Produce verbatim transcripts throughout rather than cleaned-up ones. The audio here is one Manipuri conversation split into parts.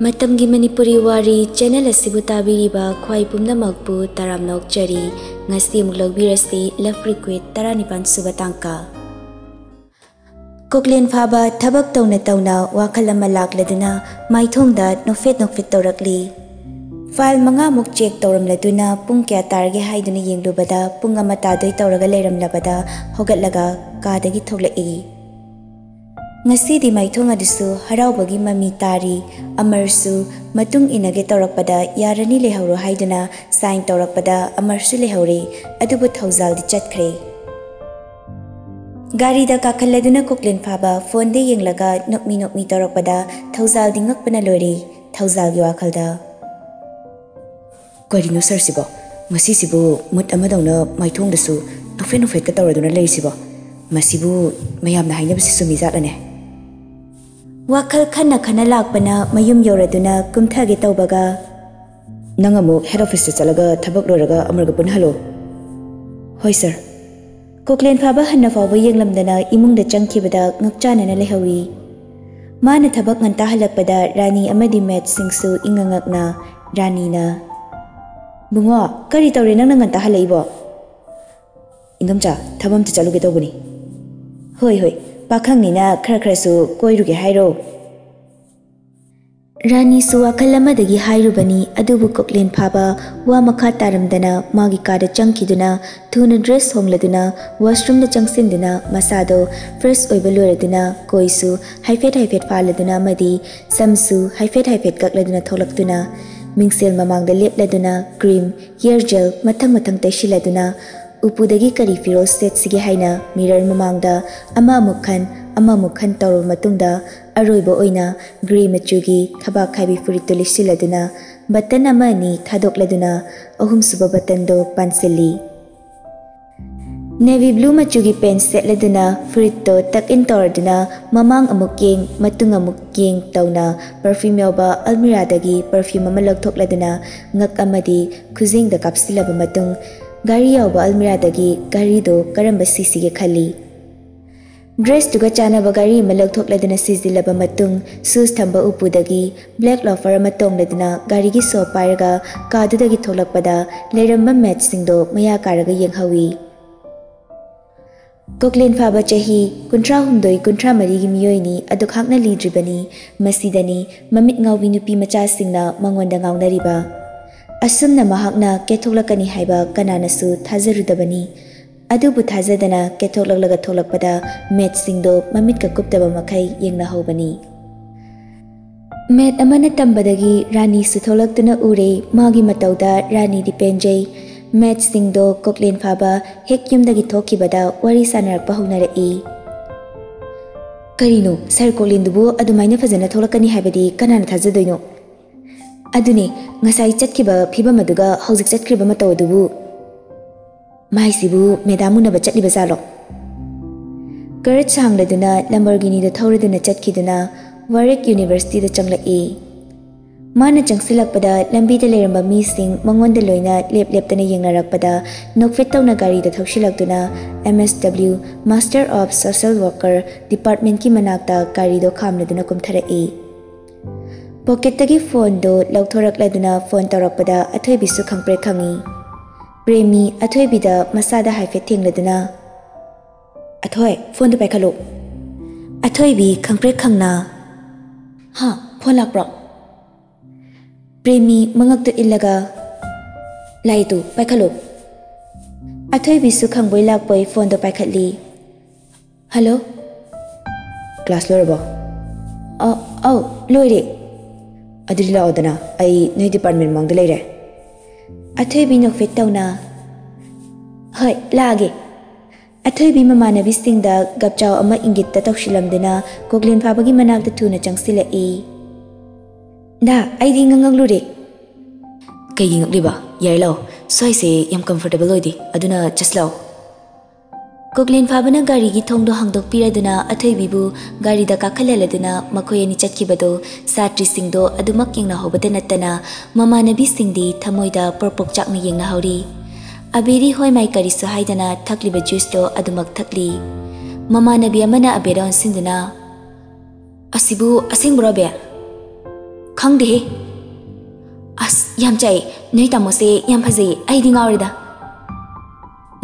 ꯃꯇꯝꯒꯤ ꯃꯅꯤꯄꯨꯔꯤ ꯋꯥꯔꯤ ꯆꯦꯅꯦꯜ ꯑꯁꯤꯕꯨ ꯇꯥꯕꯤꯔꯤꯕ ꯈ꯭ꯋꯥꯏ ꯄꯨꯝꯅꯃꯛꯄꯨ ꯇꯔꯥꯝꯅ ꯑꯣꯛꯆꯔꯤ꯫ ꯉꯁꯤ ꯑꯃꯨꯛ ꯂꯧꯕꯤꯔꯁꯤ Love Request ꯇꯔꯥꯅꯤꯄꯥꯟ ꯁꯨꯕ ꯇꯥꯡꯀꯛ꯫ ꯀꯣꯛꯂꯦꯟ ꯐꯥꯕ ꯊꯕꯛ ꯇꯧꯅ ꯇꯧꯅ ꯋꯥꯈꯜ ꯑꯃ ꯂꯥꯛꯂꯗꯨꯅ ꯃꯥꯏꯊꯣꯡꯗ ꯅꯣꯛꯐꯦꯠ ꯅꯣꯛꯐꯦꯠ ꯇꯧꯔꯛꯂꯤ꯫ ꯐꯥꯏꯜ ꯃꯉꯥꯃꯨꯛ ꯆꯦꯛ ꯇꯧꯔꯝꯂꯗꯨꯅ ꯄꯨꯡ ꯀꯌꯥ ꯇꯥꯔꯒꯦ ꯍꯥꯏꯗꯨꯅ ꯌꯦꯡꯂꯨꯕꯗ ꯄꯨꯡ ꯑꯃ ꯇꯥꯗꯣꯏ ꯇꯧꯔꯒ ꯂꯩꯔꯝꯂꯕꯗ ꯍꯧꯒꯠꯂꯒ ꯀꯥꯗꯒꯤ ꯊꯣꯛꯂꯛꯏ꯫ ꯉꯁꯤꯗꯤ ꯃꯥꯏꯊꯣꯡ ꯑꯗꯨꯁꯨ ꯍꯔꯥꯎꯕꯒꯤ ꯃꯃꯤ ꯇꯥꯔꯤ꯫ ꯑꯃꯔꯁꯨ ꯃꯇꯨꯡ ꯏꯟꯅꯒꯦ ꯇꯧꯔꯛꯄꯗ ꯌꯥꯔꯅꯤ ꯂꯩꯍꯧꯔꯣ ꯍꯥꯏꯗꯨꯅ ꯁꯥꯏꯟ ꯇꯧꯔꯛꯄꯗ ꯑꯃꯔꯁꯨ ꯂꯩꯍꯧꯔꯦ꯫ ꯑꯗꯨꯕꯨ ꯊꯧꯖꯥꯜꯗꯤ ꯆꯠꯈ꯭ꯔꯦ꯫ ꯒꯥꯔꯤꯗ ꯀꯥꯈꯠꯂꯗꯨꯅ ꯀꯣꯛꯂꯦꯟ ꯐꯥꯕ ꯐꯣꯟꯗ ꯌꯦꯡꯂꯒ ꯅꯣꯛꯃꯤ ꯅꯣꯛꯃꯤ ꯇꯧꯔꯛꯄꯗ ꯊꯧꯖꯥꯜꯗꯤ ꯉꯛꯄꯅ ꯂꯣꯏꯔꯦ꯫ ꯊꯧꯖꯥꯜꯒꯤ ꯋꯥꯈꯜꯗ, "ꯀꯔꯤꯅꯣ ꯁꯥꯔꯁꯤꯕꯣ? ꯉꯁꯤꯁꯤꯕꯨ ꯃꯨꯠ ꯑꯃꯗꯧꯅ ꯃꯥꯏꯊꯣꯡꯗꯁꯨ ꯅꯣꯛꯐꯦꯠ ꯅꯣꯛꯐꯦꯠꯀ ꯇꯧꯔꯗꯨꯅ ꯂꯩꯔꯤꯁꯤꯕꯣ? ꯃꯁꯤꯕꯨ ꯃꯌꯥꯝꯅ ꯍꯥꯏꯅꯕꯁꯤ ꯆꯨꯝꯃꯤꯖꯥꯠꯂꯅꯦ?" ꯋꯥꯈꯜ ꯈꯟꯅ ꯈꯟꯅ ꯂꯥꯛꯄꯅ ꯃꯌꯨꯝ ꯌꯧꯔꯗꯨꯅ ꯀꯨꯝꯊꯒꯦ ꯇꯧꯕꯒ, "ꯅꯪ ꯑꯃꯨꯛ ꯍꯦꯗ ꯑꯣꯐꯤꯁꯇ ꯆꯠꯂꯒ ꯊꯕꯛ ꯂꯣꯏꯔꯒ ꯑꯃꯔꯒ ꯄꯨꯟꯍꯜꯂꯣ꯫" "ꯍꯣꯏ ꯁꯥꯔ꯫" ꯀꯣꯛꯂꯦꯟ ꯐꯥꯕ ꯍꯟꯅ ꯐꯥꯎꯕ ꯌꯦꯡꯂꯝꯗꯅ ꯏꯃꯨꯡꯗ ꯆꯪꯈꯤꯕꯗ ꯉꯛꯆꯥꯅꯅ ꯂꯩꯍꯧꯏ꯫ ꯃꯥꯅ ꯊꯕꯛ ꯉꯟꯇꯥ ꯍꯜꯂꯛꯄꯗ ꯔꯥꯅꯤ ꯑꯃꯗꯤ ꯃꯦꯠꯁꯤꯡꯁꯨ ꯏꯪꯉꯉꯛꯅ ꯔꯥꯅꯤꯅ, "ꯕꯨꯡꯉꯣ, ꯀꯔꯤ ꯇꯧꯔꯦ ꯅꯪꯅ ꯉꯟꯇꯥ ꯍꯜꯂꯛꯏꯕꯣ?" "ꯏꯪꯗꯣꯝꯆꯥ, ꯊꯕꯛ ꯑꯝꯇ ꯆꯠꯂꯨꯒꯦ ꯇꯧꯕꯅꯤ꯫" "ꯍꯣꯏ, ꯍꯣꯏ, ꯄꯥꯈꯪꯅꯤꯅ ꯈꯔ ꯈꯔꯁꯨ ꯀꯣꯏꯔꯨꯒꯦ ꯍꯥꯏꯔꯣ꯫" ꯔꯥꯅꯤꯁꯨ ꯋꯥꯈꯜ ꯑꯃꯗꯒꯤ ꯍꯥꯏꯔꯨꯕꯅꯤ, ꯑꯗꯨꯕꯨ ꯀꯣꯛꯂꯦꯟ ꯐꯥꯕ ꯋꯥ ꯃꯈꯥ ꯇꯥꯔꯝꯗꯅ ꯃꯥꯒꯤ ꯀꯥꯗ ꯆꯪꯈꯤꯗꯨꯅ ꯊꯨꯅ ꯗ꯭ꯔꯦꯁ ꯍꯣꯡꯂꯗꯨꯅ ꯋꯥꯁꯔꯨꯝꯗ ꯆꯪꯁꯤꯟꯗꯨꯅ ꯃꯁꯥꯗꯣ ꯐ꯭ꯔꯦꯁ ꯑꯣꯏꯕ ꯂꯣꯏꯔꯗꯨꯅ ꯀꯣꯏꯁꯨ ꯍꯥꯏꯐꯦꯠ ꯍꯥꯏꯐꯦꯠ ꯐꯥꯜꯂꯗꯨꯅ ꯑꯃꯗꯤ ꯁꯝꯁꯨ ꯍꯥꯏꯐꯦꯠ ꯍꯥꯏꯐꯦꯠ ꯀꯛꯂꯗꯨꯅ ꯊꯣꯛꯂꯛꯇꯨꯅ ꯃꯤꯡꯁꯦꯜ ꯃꯃꯥꯡꯗ ꯂꯦꯞꯂꯗꯨꯅ ꯀ꯭ꯔꯤꯝ, ꯍꯤꯌꯔ ꯖꯦꯜ ꯃꯊꯪ ꯃꯊꯪ ꯇꯩꯁꯤꯜꯂꯗꯨꯅ ꯎꯄꯨꯗꯒꯤ ꯀꯔꯤ ꯐꯤꯔꯣꯜ ꯁꯦꯠꯁꯤꯒꯦ ꯍꯥꯏꯅ ꯃꯤꯔꯔ ꯃꯃꯥꯡꯗ ꯑꯃꯃꯨꯛ ꯈꯟ, ꯑꯃꯃꯨꯛ ꯈꯟ ꯇꯧꯔꯕ ꯃꯇꯨꯡꯗ ꯑꯔꯣꯏꯕ ꯑꯣꯏꯅ ꯒ꯭ꯔꯦ ꯃꯆꯨꯒꯤ ꯊꯕꯥꯛ ꯈꯥꯏꯕꯤ ꯐꯨꯔꯤꯠꯇꯨ ꯂꯤꯠꯁꯤꯜꯂꯗꯨꯅ ꯕꯇꯟ ꯑꯃ ꯑꯅꯤ ꯊꯥꯗꯣꯛꯂꯗꯨꯅ ꯑꯍꯨꯝꯁꯨꯕ ꯕꯇꯟꯗꯣ ꯄꯥꯟꯁꯤꯜꯂꯤ꯫ ꯅꯦꯚꯤ ꯕ꯭ꯂꯨ ꯃꯆꯨꯒꯤ ꯄꯦꯟ ꯁꯦꯠꯂꯗꯨꯅ ꯐꯨꯔꯤꯠꯇꯣ ꯇꯛ ꯏꯟ ꯇꯧꯔꯗꯨꯅ ꯃꯃꯥꯡ ꯑꯃꯨꯛ ꯌꯦꯡ, ꯃꯇꯨꯡ ꯑꯃꯨꯛ ꯌꯦꯡ ꯇꯧꯅ ꯄꯔꯐ꯭ꯌꯨꯝ ꯌꯥꯎꯕ ꯑꯜꯃꯤꯔꯥꯗꯒꯤ ꯄꯔꯐ꯭ꯌꯨꯝ ꯑꯃ ꯂꯧꯊꯣꯛꯂꯗꯨꯅ ꯉꯛ ꯑꯃꯗꯤ ꯈꯨꯖꯤꯡꯗ ꯀꯥꯞꯁꯤꯜꯂꯕ ꯃꯇꯨꯡ ꯘꯔꯤ ꯌꯥꯎꯕ ꯑꯜꯃꯤꯔꯥꯗꯒꯤ ꯘꯔꯤꯗꯣ ꯀꯔꯝꯕ ꯁꯤꯁꯤꯒꯦ ꯈꯜꯂꯤ꯫ ꯗ꯭ꯔꯦꯁꯇꯨꯒ ꯆꯥꯅꯕ ꯒꯥꯔꯤ ꯑꯃ ꯂꯧꯊꯣꯛꯂꯗꯨꯅ ꯁꯤꯖꯤꯜꯂꯕ ꯃꯇꯨꯡ, ꯁꯨꯁ ꯊꯝꯕ ꯎꯄꯨꯗꯒꯤ ꯕ꯭ꯂꯦꯛ ꯂꯣꯐꯔ ꯑꯃ ꯇꯣꯡꯂꯗꯨꯅ ꯒꯥꯔꯤꯒꯤ ꯁꯣ ꯄꯥꯏꯔꯒ ꯀꯥꯗꯨꯗꯒꯤ ꯊꯣꯛꯂꯛꯄꯗ, ꯂꯩꯔꯝꯕ ꯃꯦꯠꯁꯁꯤꯡꯗꯣ ꯃꯌꯥ ꯀꯥꯔꯒ ꯌꯦꯡꯍꯧꯏ꯫ ꯀꯣꯛꯂꯦꯟ ꯐꯥꯕ ꯆꯍꯤ ꯀꯨꯟꯊ꯭ꯔꯥ ꯍꯨꯝꯗꯣꯏ ꯀꯨꯟꯊ꯭ꯔꯥ ꯃꯔꯤꯒꯤ ꯃꯤꯑꯣꯏꯅꯤ, ꯑꯗꯨꯈꯥꯛꯅ ꯂꯤꯗ꯭ꯔꯤꯕꯅꯤ꯫ ꯃꯁꯤꯗꯅꯤ ꯃꯃꯤꯠ ꯉꯥꯎꯕꯤ ꯅꯨꯄꯤ ꯃꯆꯥꯁꯤꯡꯅ ꯃꯉꯣꯟꯗ ꯉꯥꯎꯅꯔꯤꯕ꯫ ꯑꯁꯨꯝꯅ ꯃꯍꯥꯛꯅ ꯀꯦꯊꯣꯛꯂꯛꯀꯅꯤ ꯍꯥꯏꯕ ꯀꯅꯥꯅꯁꯨ ꯊꯥꯖꯔꯨꯗꯕꯅꯤ꯫ ꯑꯗꯨꯕꯨ ꯊꯥꯖꯗꯅ ꯀꯦꯊꯣꯛꯂꯛꯂꯒ ꯊꯣꯛꯂꯛꯄꯗ, ꯃꯦꯠꯁꯤꯡꯗꯣ ꯃꯃꯤꯠꯀ ꯀꯨꯞꯇꯕ ꯃꯈꯩ ꯌꯦꯡꯅꯍꯧꯕꯅꯤ꯫ ꯃꯦꯠ ꯑꯃꯅ ꯇꯝꯕꯗꯒꯤ ꯔꯥꯅꯤꯁꯨ ꯊꯣꯛꯂꯛꯇꯨꯅ ꯎꯔꯦ꯫ ꯃꯥꯒꯤ ꯃꯇꯧꯗ ꯔꯥꯅꯤꯗꯤ ꯄꯦꯟꯖꯩ꯫ ꯃꯦꯠꯁꯤꯡꯗꯣ ꯀꯣꯛꯂꯦꯟ ꯐꯥꯕ ꯍꯦꯛ ꯌꯨꯝꯗꯒꯤ ꯊꯣꯛꯈꯤꯕꯗ ꯋꯥꯔꯤ ꯁꯥꯟꯅꯔꯛꯄ ꯍꯧꯅꯔꯛꯏ꯫ "ꯀꯔꯤꯅꯣ, ꯁꯥꯔ ꯀꯣꯛꯂꯦꯟꯗꯨꯕꯨ ꯑꯗꯨꯃꯥꯏꯅ ꯐꯖꯅ ꯊꯣꯛꯂꯛꯀꯅꯤ ꯍꯥꯏꯕꯗꯤ ꯀꯅꯥꯅ ꯊꯥꯖꯗꯣꯏꯅꯣ? ꯑꯗꯨꯅꯦ, ꯉꯁꯥꯏ ꯆꯠꯈꯤꯕ ꯐꯤꯕꯝ ꯑꯗꯨꯒ ꯍꯧꯖꯤꯛ ꯆꯠꯈ꯭ꯔꯤꯕ ꯃꯇꯧ ꯑꯗꯨꯕꯨ꯫ ꯃꯥꯏꯁꯤꯕꯨ ꯃꯦꯗꯥꯝ ꯎꯅꯕ ꯆꯠꯂꯤꯕ ꯖꯥꯠꯂꯣ?" ꯀꯔꯠ ꯁꯥꯡꯂꯗꯨꯅ ꯂꯝꯕꯣꯔꯒꯤꯅꯤꯗ ꯊꯧꯔꯗꯨꯅ ꯆꯠꯈꯤꯗꯨꯅ ꯋꯥꯔꯤꯛ ꯌꯨꯅꯤꯚꯔꯁꯤꯇꯤꯗ ꯆꯪꯂꯛꯏ꯫ ꯃꯥꯅ ꯆꯪꯁꯤꯜꯂꯛꯄꯗ ꯂꯝꯕꯤꯗ ꯂꯩꯔꯝꯕ ꯃꯤꯁꯤꯡ ꯃꯉꯣꯟꯗ ꯂꯣꯏꯅ ꯂꯦꯞ ꯂꯦꯞꯇꯅ ꯌꯦꯡꯅꯔꯛꯄꯗ, ꯅꯣꯛꯐꯦꯠ ꯇꯧꯅ ꯒꯥꯔꯤꯗ ꯊꯧꯁꯤꯜꯂꯛꯇꯨꯅ M S W, Master of Social Worker Departmentꯀꯤ ꯃꯅꯥꯛꯇ ꯒꯥꯔꯤꯗꯣ ꯈꯥꯝꯂꯗꯨꯅ ꯀꯨꯝꯊꯔꯛꯏ꯫ ꯄꯣꯀꯦꯠꯇꯒꯤ ꯐꯣꯟꯗꯣ ꯂꯧꯊꯣꯔꯛꯂꯗꯨꯅ ꯐꯣꯟ ꯇꯧꯔꯛꯄꯗ ꯑꯊꯣꯏꯕꯤꯁꯨ ꯈꯪꯄ꯭ꯔꯦꯛ ꯈꯪꯏ꯫ ꯄ꯭ꯔꯦꯃꯤ ꯑꯊꯣꯏꯕꯤꯗ ꯃꯁꯥꯗ ꯍꯥꯏꯐꯦꯠ ꯊꯦꯡꯂꯗꯨꯅ, "ꯑꯊꯣꯏ, ꯐꯣꯟꯗꯨ ꯄꯥꯏꯈꯠꯂꯨ꯫" ꯑꯊꯣꯏꯕꯤ ꯈꯪꯄ꯭ꯔꯦꯛ ꯈꯪꯅ, "ꯍꯥ, ꯐꯣꯟ ꯂꯥꯛꯄ꯭ꯔꯣ?" ꯄ꯭ꯔꯦꯃꯤ ꯃꯉꯛꯇꯨ ꯏꯜꯂꯒ, "ꯂꯥꯛꯏ ꯇꯨ, ꯄꯥꯏꯈꯠꯂꯨ꯫" ꯑꯊꯣꯏꯕꯤꯁꯨ ꯈꯪꯕꯣꯏ ꯂꯥꯛꯄꯣꯏ ꯐꯣꯟꯗꯣ ꯄꯥꯏꯈꯠꯂꯤ꯫ "ꯍꯜꯂꯣ?" "ꯀ꯭ꯂꯥꯁ ꯂꯣꯏꯔꯕꯣ?" "ꯑ, ꯑꯧ, ꯂꯣꯏꯔꯦ꯫" "ꯑꯗꯨꯗꯤ ꯂꯥꯛꯑꯣꯗꯅ, ꯑꯩ ꯅꯣꯏ ꯗꯤꯄꯥꯔꯠꯃꯦꯟ ꯃꯃꯥꯡꯗ ꯂꯩꯔꯦ꯫" ꯑꯊꯣꯏꯕꯤ ꯅꯣꯛꯐꯦꯠ ꯇꯧꯅ, "ꯍꯣꯏ, ꯂꯥꯛꯑꯒꯦ꯫" ꯑꯊꯣꯏꯕꯤ ꯃꯃꯥꯟꯅꯕꯤꯁꯤꯡꯗ ꯒꯞꯆꯥꯎ ꯑꯃ ꯏꯪꯒꯤꯠꯇ ꯇꯧꯁꯤꯜꯂꯝꯗꯨꯅ ꯀꯣꯛꯂꯦꯟ ꯐꯥꯕꯒꯤ ꯃꯅꯥꯛꯇ ꯊꯨꯅ ꯆꯪꯁꯤꯜꯂꯛꯏ꯫ "ꯗꯥ, ꯑꯩꯗꯤ ꯉꯛꯉꯛꯂꯨꯔꯦ꯫" "ꯀꯩꯒꯤ ꯉꯛꯂꯤꯕ? ꯌꯥꯔꯦ, ꯂꯥꯛꯑꯣ, ꯁ꯭ꯋꯥꯏꯁꯦ ꯌꯥꯝ ꯀꯝꯐꯔꯇꯦꯕꯜ ꯑꯣꯏꯗꯦ, ꯑꯗꯨꯅ ꯆꯠꯁꯤ ꯂꯥꯛꯑꯣ꯫" ꯀꯣꯛꯂꯦꯟ ꯐꯥꯕꯅ ꯒꯥꯔꯤꯒꯤ ꯊꯣꯡꯗꯣ ꯍꯥꯡꯗꯣꯛꯄꯤꯔꯗꯨꯅ ꯑꯊꯣꯏꯕꯤꯕꯨ ꯒꯥꯔꯤꯗ ꯀꯥꯈꯠꯍꯜꯂꯗꯨꯅ ꯃꯈꯣꯏ ꯑꯅꯤ ꯆꯠꯈꯤꯕꯗꯨ ꯁꯥꯇ꯭ꯔꯤꯁꯤꯡꯗꯣ ꯑꯗꯨꯃꯛ ꯌꯦꯡꯅꯍꯧꯕꯗ ꯅꯠꯇꯅ ꯃꯃꯥꯟꯅꯕꯤꯁꯤꯡꯗꯤ ꯊꯃꯣꯏꯗ ꯄ꯭ꯔꯣꯛ ꯄ꯭ꯔꯣꯛ ꯆꯥꯛꯅ ꯌꯦꯡꯅꯍꯧꯔꯤ꯫ ꯑꯕꯦꯔꯤ ꯍꯣꯏ ꯃꯥꯏ ꯀꯔꯤꯁꯨ ꯍꯥꯏꯗꯅ ꯊꯛꯂꯤꯕ ꯖꯨꯏꯁꯇꯣ ꯑꯗꯨꯃꯛ ꯊꯛꯂꯤ꯫ ꯃꯃꯥꯟꯅꯕꯤ ꯑꯃꯅ ꯑꯕꯦꯗ ꯑꯣꯟꯁꯤꯟꯗꯨꯅ, "ꯑꯁꯤꯕꯨ ꯑꯁꯦꯡꯕꯔꯣ, ꯑꯕꯦ?" "ꯈꯪꯗꯦꯍꯦ꯫ ꯑꯁ, ꯌꯥꯝ ꯆꯥꯛꯑꯦ꯫ ꯅꯣꯏ ꯇꯥꯃꯣꯁꯦ ꯌꯥꯝ ꯐꯖꯩꯌꯦ꯫ ꯑꯩꯗꯤ ꯉꯥꯎꯔꯦꯗ꯫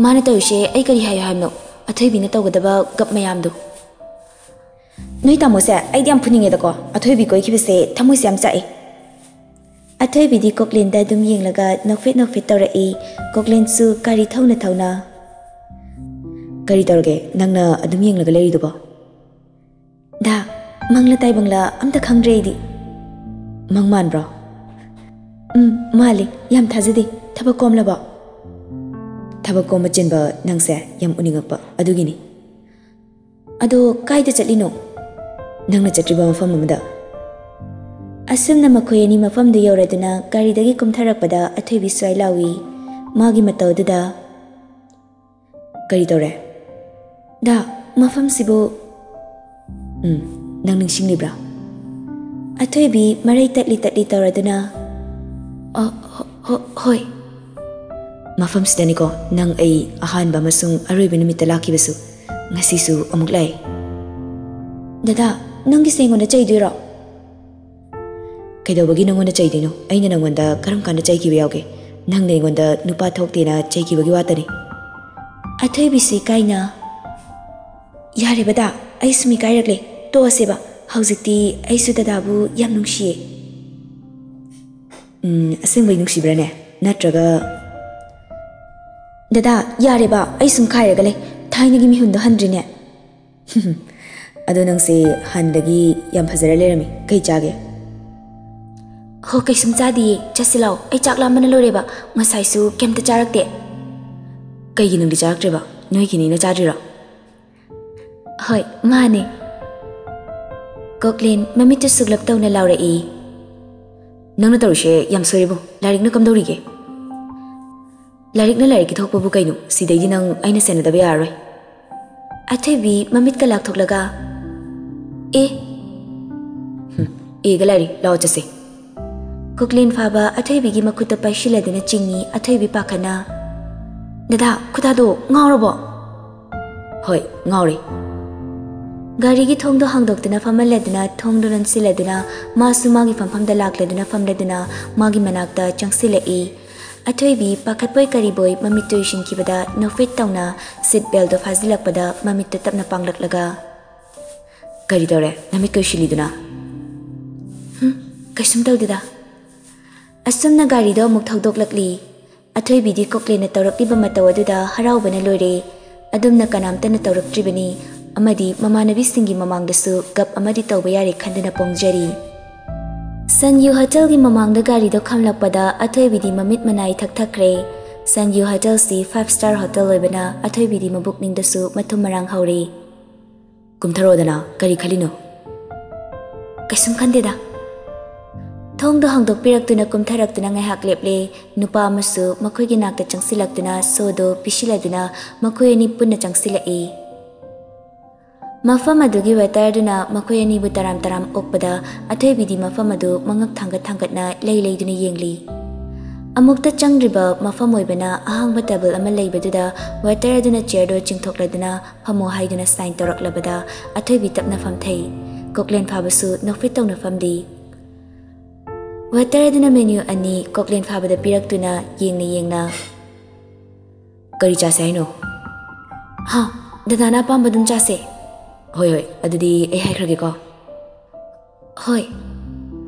ꯃꯥꯅ ꯇꯧꯔꯤꯁꯦ ꯑꯩ ꯀꯔꯤ ꯍꯥꯏꯌꯨ ꯍꯥꯏꯕꯅꯣ? ꯑꯊꯣꯏꯕꯤꯅ ꯇꯧꯒꯗꯕ ꯒꯞ ꯃꯌꯥꯝꯗꯣ꯫ ꯅꯣꯏ ꯇꯥꯃꯣꯁꯦ ꯑꯩꯗꯤ ꯌꯥꯝ ꯐꯨꯅꯤꯡꯉꯦꯗꯀꯣ꯫ ꯑꯊꯣꯏꯕꯤ ꯀꯣꯏꯈꯤꯕꯁꯦ ꯊꯃꯣꯏꯁꯦ ꯌꯥꯝ ꯆꯥꯛꯑꯦ꯫" ꯑꯊꯣꯏꯕꯤꯗꯤ ꯀꯣꯛꯂꯦꯟꯗ ꯑꯗꯨꯝ ꯌꯦꯡꯂꯒ ꯅꯣꯛꯐꯦꯠ ꯅꯣꯛꯐꯦꯠ ꯇꯧꯔꯛꯏ꯫ ꯀꯣꯛꯂꯦꯟꯁꯨ ꯒꯥꯔꯤ ꯊꯧꯅ ꯊꯧꯅ, "ꯀꯔꯤ ꯇꯧꯔꯒꯦ? ꯅꯪꯅ ꯑꯗꯨꯝ ꯌꯦꯡꯂꯒ ꯂꯩꯔꯤꯗꯨꯕꯣ?" "ꯗꯥ, ꯃꯪꯂ ꯇꯥꯏꯕꯪꯂ ꯑꯝꯇ ꯈꯪꯗ꯭ꯔꯦ ꯑꯩꯗꯤ꯫" "ꯃꯪ ꯃꯥꯟꯕ꯭ꯔꯣ?" "ꯎꯝ, ꯃꯥꯜꯂꯤ꯫ ꯌꯥꯝ ꯊꯥꯖꯗꯦ꯫ ꯊꯕꯛ ꯀꯣꯝꯂꯕꯣ?" "ꯊꯕꯛ ꯀꯣꯝꯕ ꯆꯤꯟꯕ ꯅꯪꯁꯦ ꯌꯥꯝ ꯎꯅꯤꯡꯉꯛꯄ ꯑꯗꯨꯒꯤꯅꯤ꯫" "ꯑꯗꯣ ꯀꯥꯏꯗ ꯆꯠꯂꯤꯅꯣ?" "ꯅꯪꯅ ꯆꯠꯇ꯭ꯔꯤꯕ ꯃꯐꯝ ꯑꯃꯗ꯫" ꯑꯁꯨꯝꯅ ꯃꯈꯣꯏ ꯑꯅꯤ ꯃꯐꯝꯗꯨ ꯌꯧꯔꯗꯨꯅ ꯒꯥꯔꯤꯗꯒꯤ ꯀꯨꯝꯊꯔꯛꯄꯗ ꯑꯊꯣꯏꯕꯤ ꯁ꯭ꯋꯥꯏ ꯂꯥꯎꯏ꯫ ꯃꯥꯒꯤ ꯃꯇꯧꯗꯨꯗ, "ꯀꯔꯤ ꯇꯧꯔꯦ?" "ꯗꯥ, ꯃꯐꯝꯁꯤꯕꯨ꯫" "ꯎꯝ, ꯅꯪ ꯅꯤꯡꯁꯤꯡꯂꯤꯕ꯭ꯔꯥ?" ꯑꯊꯣꯏꯕꯤ ꯃꯔꯩ ꯇꯠꯂꯤ ꯇꯠꯂꯤ ꯇꯧꯔꯗꯨꯅ, "ꯑ, ꯍꯣ-, ꯍꯣ-, ꯍꯣꯏ꯫" "ꯃꯐꯝꯁꯤꯗꯅꯤꯀꯣ ꯅꯪ ꯑꯩ ꯑꯍꯥꯟꯕ ꯑꯃꯁꯨꯡ ꯑꯔꯣꯏꯕ ꯅꯨꯃꯤꯠꯇ ꯂꯥꯛꯈꯤꯕꯁꯨ꯫ ꯉꯁꯤꯁꯨ ꯑꯃꯨꯛ ꯂꯥꯛꯑꯦ꯫" "ꯗꯗꯥ, ꯅꯪꯒꯤꯁꯦ ꯑꯩꯉꯣꯟꯗ ꯆꯩꯗꯣꯏꯔꯣ?" "ꯀꯩꯗꯧꯕꯒꯤ ꯅꯪꯉꯣꯟꯗ ꯆꯩꯗꯣꯏꯅꯣ? ꯑꯩꯅ ꯅꯪꯉꯣꯟꯗ ꯀꯔꯝ ꯀꯥꯟꯗ ꯆꯩꯈꯤꯕ ꯌꯥꯎꯒꯦ? ꯅꯪꯅ ꯑꯩꯉꯣꯟꯗ ꯅꯨꯄꯥ ꯊꯣꯛꯇꯦꯅ ꯆꯩꯈꯤꯕꯒꯤ ꯋꯥꯇꯅꯤ꯫" ꯑꯊꯣꯏꯕꯤꯁꯤ ꯏꯀꯥꯏꯅ, "ꯌꯥꯔꯦꯕ ꯗꯥ, ꯑꯩ ꯁꯨꯝ ꯏꯀꯥꯏꯔꯛꯂꯦ꯫ ꯇꯣꯛꯑꯁꯦꯕ꯫ ꯍꯧꯖꯤꯛꯇꯤ ꯑꯩꯁꯨ ꯗꯗꯥꯕꯨ ꯌꯥꯝ ꯅꯨꯡꯁꯤꯌꯦ꯫" "ꯎꯝ, ꯑꯁꯦꯡꯕꯩ ꯅꯨꯡꯁꯤꯕ꯭ꯔꯥꯅꯦ? ꯅꯠꯇ꯭ꯔꯒ?" "ꯗꯗꯥ, ꯌꯥꯔꯦꯕ, ꯑꯩ ꯁꯨꯝ ꯈꯥꯏꯔꯒ ꯂꯩ꯫ ꯊꯥꯏꯅꯒꯤ ꯃꯤꯍꯨꯟꯗꯣ ꯍꯟꯗ꯭ꯔꯤꯅꯦ꯫" "ꯑꯗꯣ ꯅꯪꯁꯦ ꯍꯥꯟꯅꯗꯒꯤ ꯌꯥꯝ ꯐꯖꯔ ꯂꯩꯔꯝꯃꯤ꯫ ꯀꯩ ꯆꯥꯒꯦ?" "ꯍꯣ, ꯀꯩꯁꯨꯝ ꯆꯥꯗꯤꯌꯦ꯫ ꯆꯠꯁꯤ ꯂꯥꯛꯑꯣ꯫ ꯑꯩ ꯆꯥꯛ ꯂꯥꯝꯕꯅ ꯂꯣꯏꯔꯦꯕ꯫ ꯉꯁꯥꯏꯁꯨ ꯀꯩꯝꯇ ꯆꯥꯔꯛꯇꯦ꯫" "ꯀꯩꯒꯤ ꯅꯪꯗꯤ ꯆꯥꯔꯛꯇ꯭ꯔꯤꯕ? ꯅꯣꯏꯒꯤꯅꯤꯅ ꯆꯥꯗ꯭ꯔꯤꯔꯣ?" "ꯍꯣꯏ, ꯃꯥꯅꯦ꯫" ꯀꯣꯛꯂꯦꯟ ꯃꯃꯤꯠꯇꯨ ꯁꯨꯛꯂꯞ ꯇꯧꯅ ꯂꯥꯎꯔꯛꯏ꯫ "ꯅꯪꯅ ꯇꯧꯔꯤꯁꯦ ꯌꯥꯝ ꯁꯣꯏꯔꯦꯕꯨ꯫ ꯂꯥꯏꯔꯤꯛꯅ ꯀꯝꯗꯧꯔꯤꯒꯦ?" "ꯂꯥꯏꯔꯤꯛꯅ ꯂꯥꯏꯔꯤꯛꯀꯤ ꯊꯣꯛꯄꯕꯨ ꯀꯩꯅꯣ? ꯁꯤꯗꯩꯗꯤ ꯅꯪ ꯑꯩꯅ ꯁꯦꯟꯅꯗꯕ ꯌꯥꯔꯔꯣꯏ꯫" ꯑꯊꯣꯏꯕꯤ ꯃꯃꯤꯠꯀ ꯂꯥꯛꯊꯣꯛꯂꯒ, "ꯑꯦ?" "ꯍꯨꯝ, ꯑꯦꯒ ꯂꯥꯏꯔꯤ꯫ ꯂꯥꯛꯑꯣ ꯆꯠꯁꯦ꯫" ꯀꯣꯛꯂꯦꯟ ꯐꯥꯕ ꯑꯊꯣꯏꯕꯤꯒꯤ ꯃꯈꯨꯠꯇ ꯄꯥꯏꯁꯤꯜꯂꯗꯨꯅ ꯆꯤꯡꯏ꯫ ꯑꯊꯣꯏꯕꯤ ꯄꯥꯈꯠꯅ, "ꯗꯗꯥ, ꯈꯨꯗꯥꯗꯣ ꯉꯥꯎꯔꯕꯣ?" ꯍꯣꯏ, ꯉꯥꯎꯔꯦ꯫ ꯒꯥꯔꯤꯒꯤ ꯊꯣꯡꯗꯣ ꯍꯥꯡꯗꯣꯛꯇꯨꯅ ꯐꯝꯍꯜꯂꯗꯨꯅ, ꯊꯣꯡꯗꯣ ꯂꯣꯟꯁꯤꯜꯂꯗꯨꯅ, ꯃꯥꯁꯨ ꯃꯥꯒꯤ ꯐꯝꯐꯝꯗ ꯂꯥꯛꯂꯗꯨꯅ ꯐꯝꯂꯗꯨꯅ ꯃꯥꯒꯤ ꯃꯅꯥꯛꯇ ꯆꯪꯁꯤꯜꯂꯛꯏ꯫ ꯑꯊꯣꯏꯕꯤ ꯄꯥꯈꯠꯄꯣꯏ ꯀꯔꯤꯕꯣꯏ ꯃꯃꯤꯠꯇꯨ ꯎꯏꯁꯤꯟꯈꯤꯕꯗ ꯅꯣꯛꯐꯦꯠ ꯇꯧꯅ ꯁꯤꯠ ꯕꯦꯜꯗꯣ ꯐꯥꯖꯤꯜꯂꯛꯄꯗ ꯃꯃꯤꯠꯇ ꯇꯞꯅ ꯄꯥꯡꯂꯛꯂꯒ, "ꯀꯔꯤ ꯇꯧꯔꯦ? ꯅꯃꯤꯠꯀ ꯎꯏꯁꯤꯜꯂꯤꯗꯨꯅ?" "ꯍꯨꯝ, ꯀꯩꯁꯨꯝ ꯇꯧꯗꯦꯗ꯫" ꯑꯁꯨꯝꯅ ꯒꯥꯔꯤꯗꯣ ꯑꯃꯨꯛ ꯊꯧꯗꯣꯛꯂꯛꯂꯤ꯫ ꯑꯊꯣꯏꯕꯤꯗꯤ ꯀꯣꯛꯂꯦꯟꯅ ꯇꯧꯔꯛꯂꯤꯕ ꯃꯇꯧ ꯑꯗꯨꯗ ꯍꯔꯥꯎꯕꯅ ꯂꯣꯏꯔꯦ꯫ ꯑꯗꯨꯝꯅ ꯀꯅꯥꯝꯇꯅ ꯇꯧꯔꯛꯇ꯭ꯔꯤꯕꯅꯤ, ꯑꯃꯗꯤ ꯃꯃꯥꯟꯅꯕꯤꯁꯤꯡꯒꯤ ꯃꯃꯥꯡꯗꯁꯨ ꯒꯞ ꯑꯃꯗꯤ ꯇꯧꯕ ꯌꯥꯔꯦ ꯈꯟꯗꯨꯅ ꯄꯣꯡꯖꯔꯤ꯫ ꯁꯟꯌꯨ ꯍꯣꯇꯦꯜꯒꯤ ꯃꯃꯥꯡꯗ ꯒꯥꯔꯤꯗꯣ ꯈꯥꯝꯂꯛꯄꯗ ꯑꯊꯣꯏꯕꯤꯗꯤ ꯃꯃꯤꯠ ꯃꯅꯥꯏ ꯊꯛꯊꯛꯈ꯭ꯔꯦ꯫ ꯁꯟꯌꯨ ꯍꯣꯇꯦꯜꯁꯤ five star hotel ꯑꯣꯏꯕꯅ ꯑꯊꯣꯏꯕꯤꯗꯤ ꯃꯕꯨꯛꯅꯤꯡꯗꯁꯨ ꯃꯊꯨꯝ ꯃꯔꯥꯡ ꯍꯧꯔꯦ꯫ "ꯀꯨꯝꯊꯔꯛꯑꯣꯗꯅ, ꯀꯔꯤ ꯈꯜꯂꯤꯅꯣ?" "ꯀꯩꯁꯨꯝ ꯈꯟꯗꯦꯗ꯫" ꯊꯣꯡꯗꯣ ꯍꯥꯡꯗꯣꯛꯄꯤꯔꯛꯇꯨꯅ ꯀꯨꯝꯊꯔꯛꯇꯨꯅ ꯉꯥꯏꯍꯥꯛ ꯂꯦꯞꯂꯦ꯫ ꯅꯨꯄꯥ ꯑꯃꯁꯨ ꯃꯈꯣꯏꯒꯤ ꯅꯥꯛꯇ ꯆꯪꯁꯤꯜꯂꯛꯇꯨꯅ ꯁꯣꯗꯣ ꯄꯤꯁꯤꯜꯂꯗꯨꯅ ꯃꯈꯣꯏ ꯑꯅꯤ ꯄꯨꯟꯅ ꯆꯪꯁꯤꯜꯂꯛꯏ꯫ ꯃꯐꯝ ꯑꯗꯨꯒꯤ ꯋꯦꯇꯔꯗꯨꯅ ꯃꯈꯣꯏ ꯑꯅꯤꯕꯨ ꯇꯔꯥꯝ ꯇꯔꯥꯝ ꯑꯣꯛꯄꯗ ꯑꯊꯣꯏꯕꯤꯗꯤ ꯃꯐꯝ ꯑꯗꯨ ꯃꯉꯛ ꯊꯥꯡꯒꯠ ꯊꯥꯡꯒꯠꯅ ꯂꯩ ꯂꯩꯗꯨꯅ ꯌꯦꯡꯂꯤ꯫ ꯑꯃꯨꯛꯇ ꯆꯪꯗ꯭ꯔꯤꯕ ꯃꯐꯝ ꯑꯣꯏꯕꯅ ꯑꯍꯥꯡꯕ ꯇꯦꯕꯜ ꯑꯃ ꯂꯩꯕꯗꯨꯗ ꯋꯦꯇꯔ ꯑꯗꯨꯅ ꯆꯤꯌꯔꯗꯣ ꯆꯤꯡꯊꯣꯛꯂꯗꯨꯅ ꯐꯝꯃꯣ ꯍꯥꯏꯗꯨꯅ ꯁꯥꯏꯟ ꯇꯧꯔꯛꯂꯕꯗ ꯑꯊꯣꯏꯕꯤ ꯇꯞꯅ ꯐꯝꯊꯩ꯫ ꯀꯣꯛꯂꯦꯟ ꯐꯥꯕꯁꯨ ꯅꯣꯛꯐꯦꯠ ꯇꯧꯅ ꯐꯝꯂꯤ꯫ ꯋꯦꯇꯔ ꯑꯗꯨꯅ ꯃꯦꯅ꯭ꯌꯨ ꯑꯅꯤ ꯀꯣꯛꯂꯦꯟ ꯐꯥꯕꯗ ꯄꯤꯔꯛꯇꯨꯅ ꯌꯦꯡꯅ ꯌꯦꯡꯅ, "ꯀꯔꯤ ꯆꯥꯁꯦ ꯍꯥꯏꯅꯣ?" "ꯍꯥ, ꯗꯗꯥꯅ ꯑꯄꯥꯝꯕ ꯑꯗꯨꯝ ꯆꯥꯁꯦ꯫" "ꯍꯣꯏ, ꯍꯣꯏ, ꯑꯗꯨꯗꯤ ꯑꯩ ꯍꯥꯏꯈ꯭ꯔꯒꯦꯀꯣ꯫" "ꯍꯣꯏ꯫"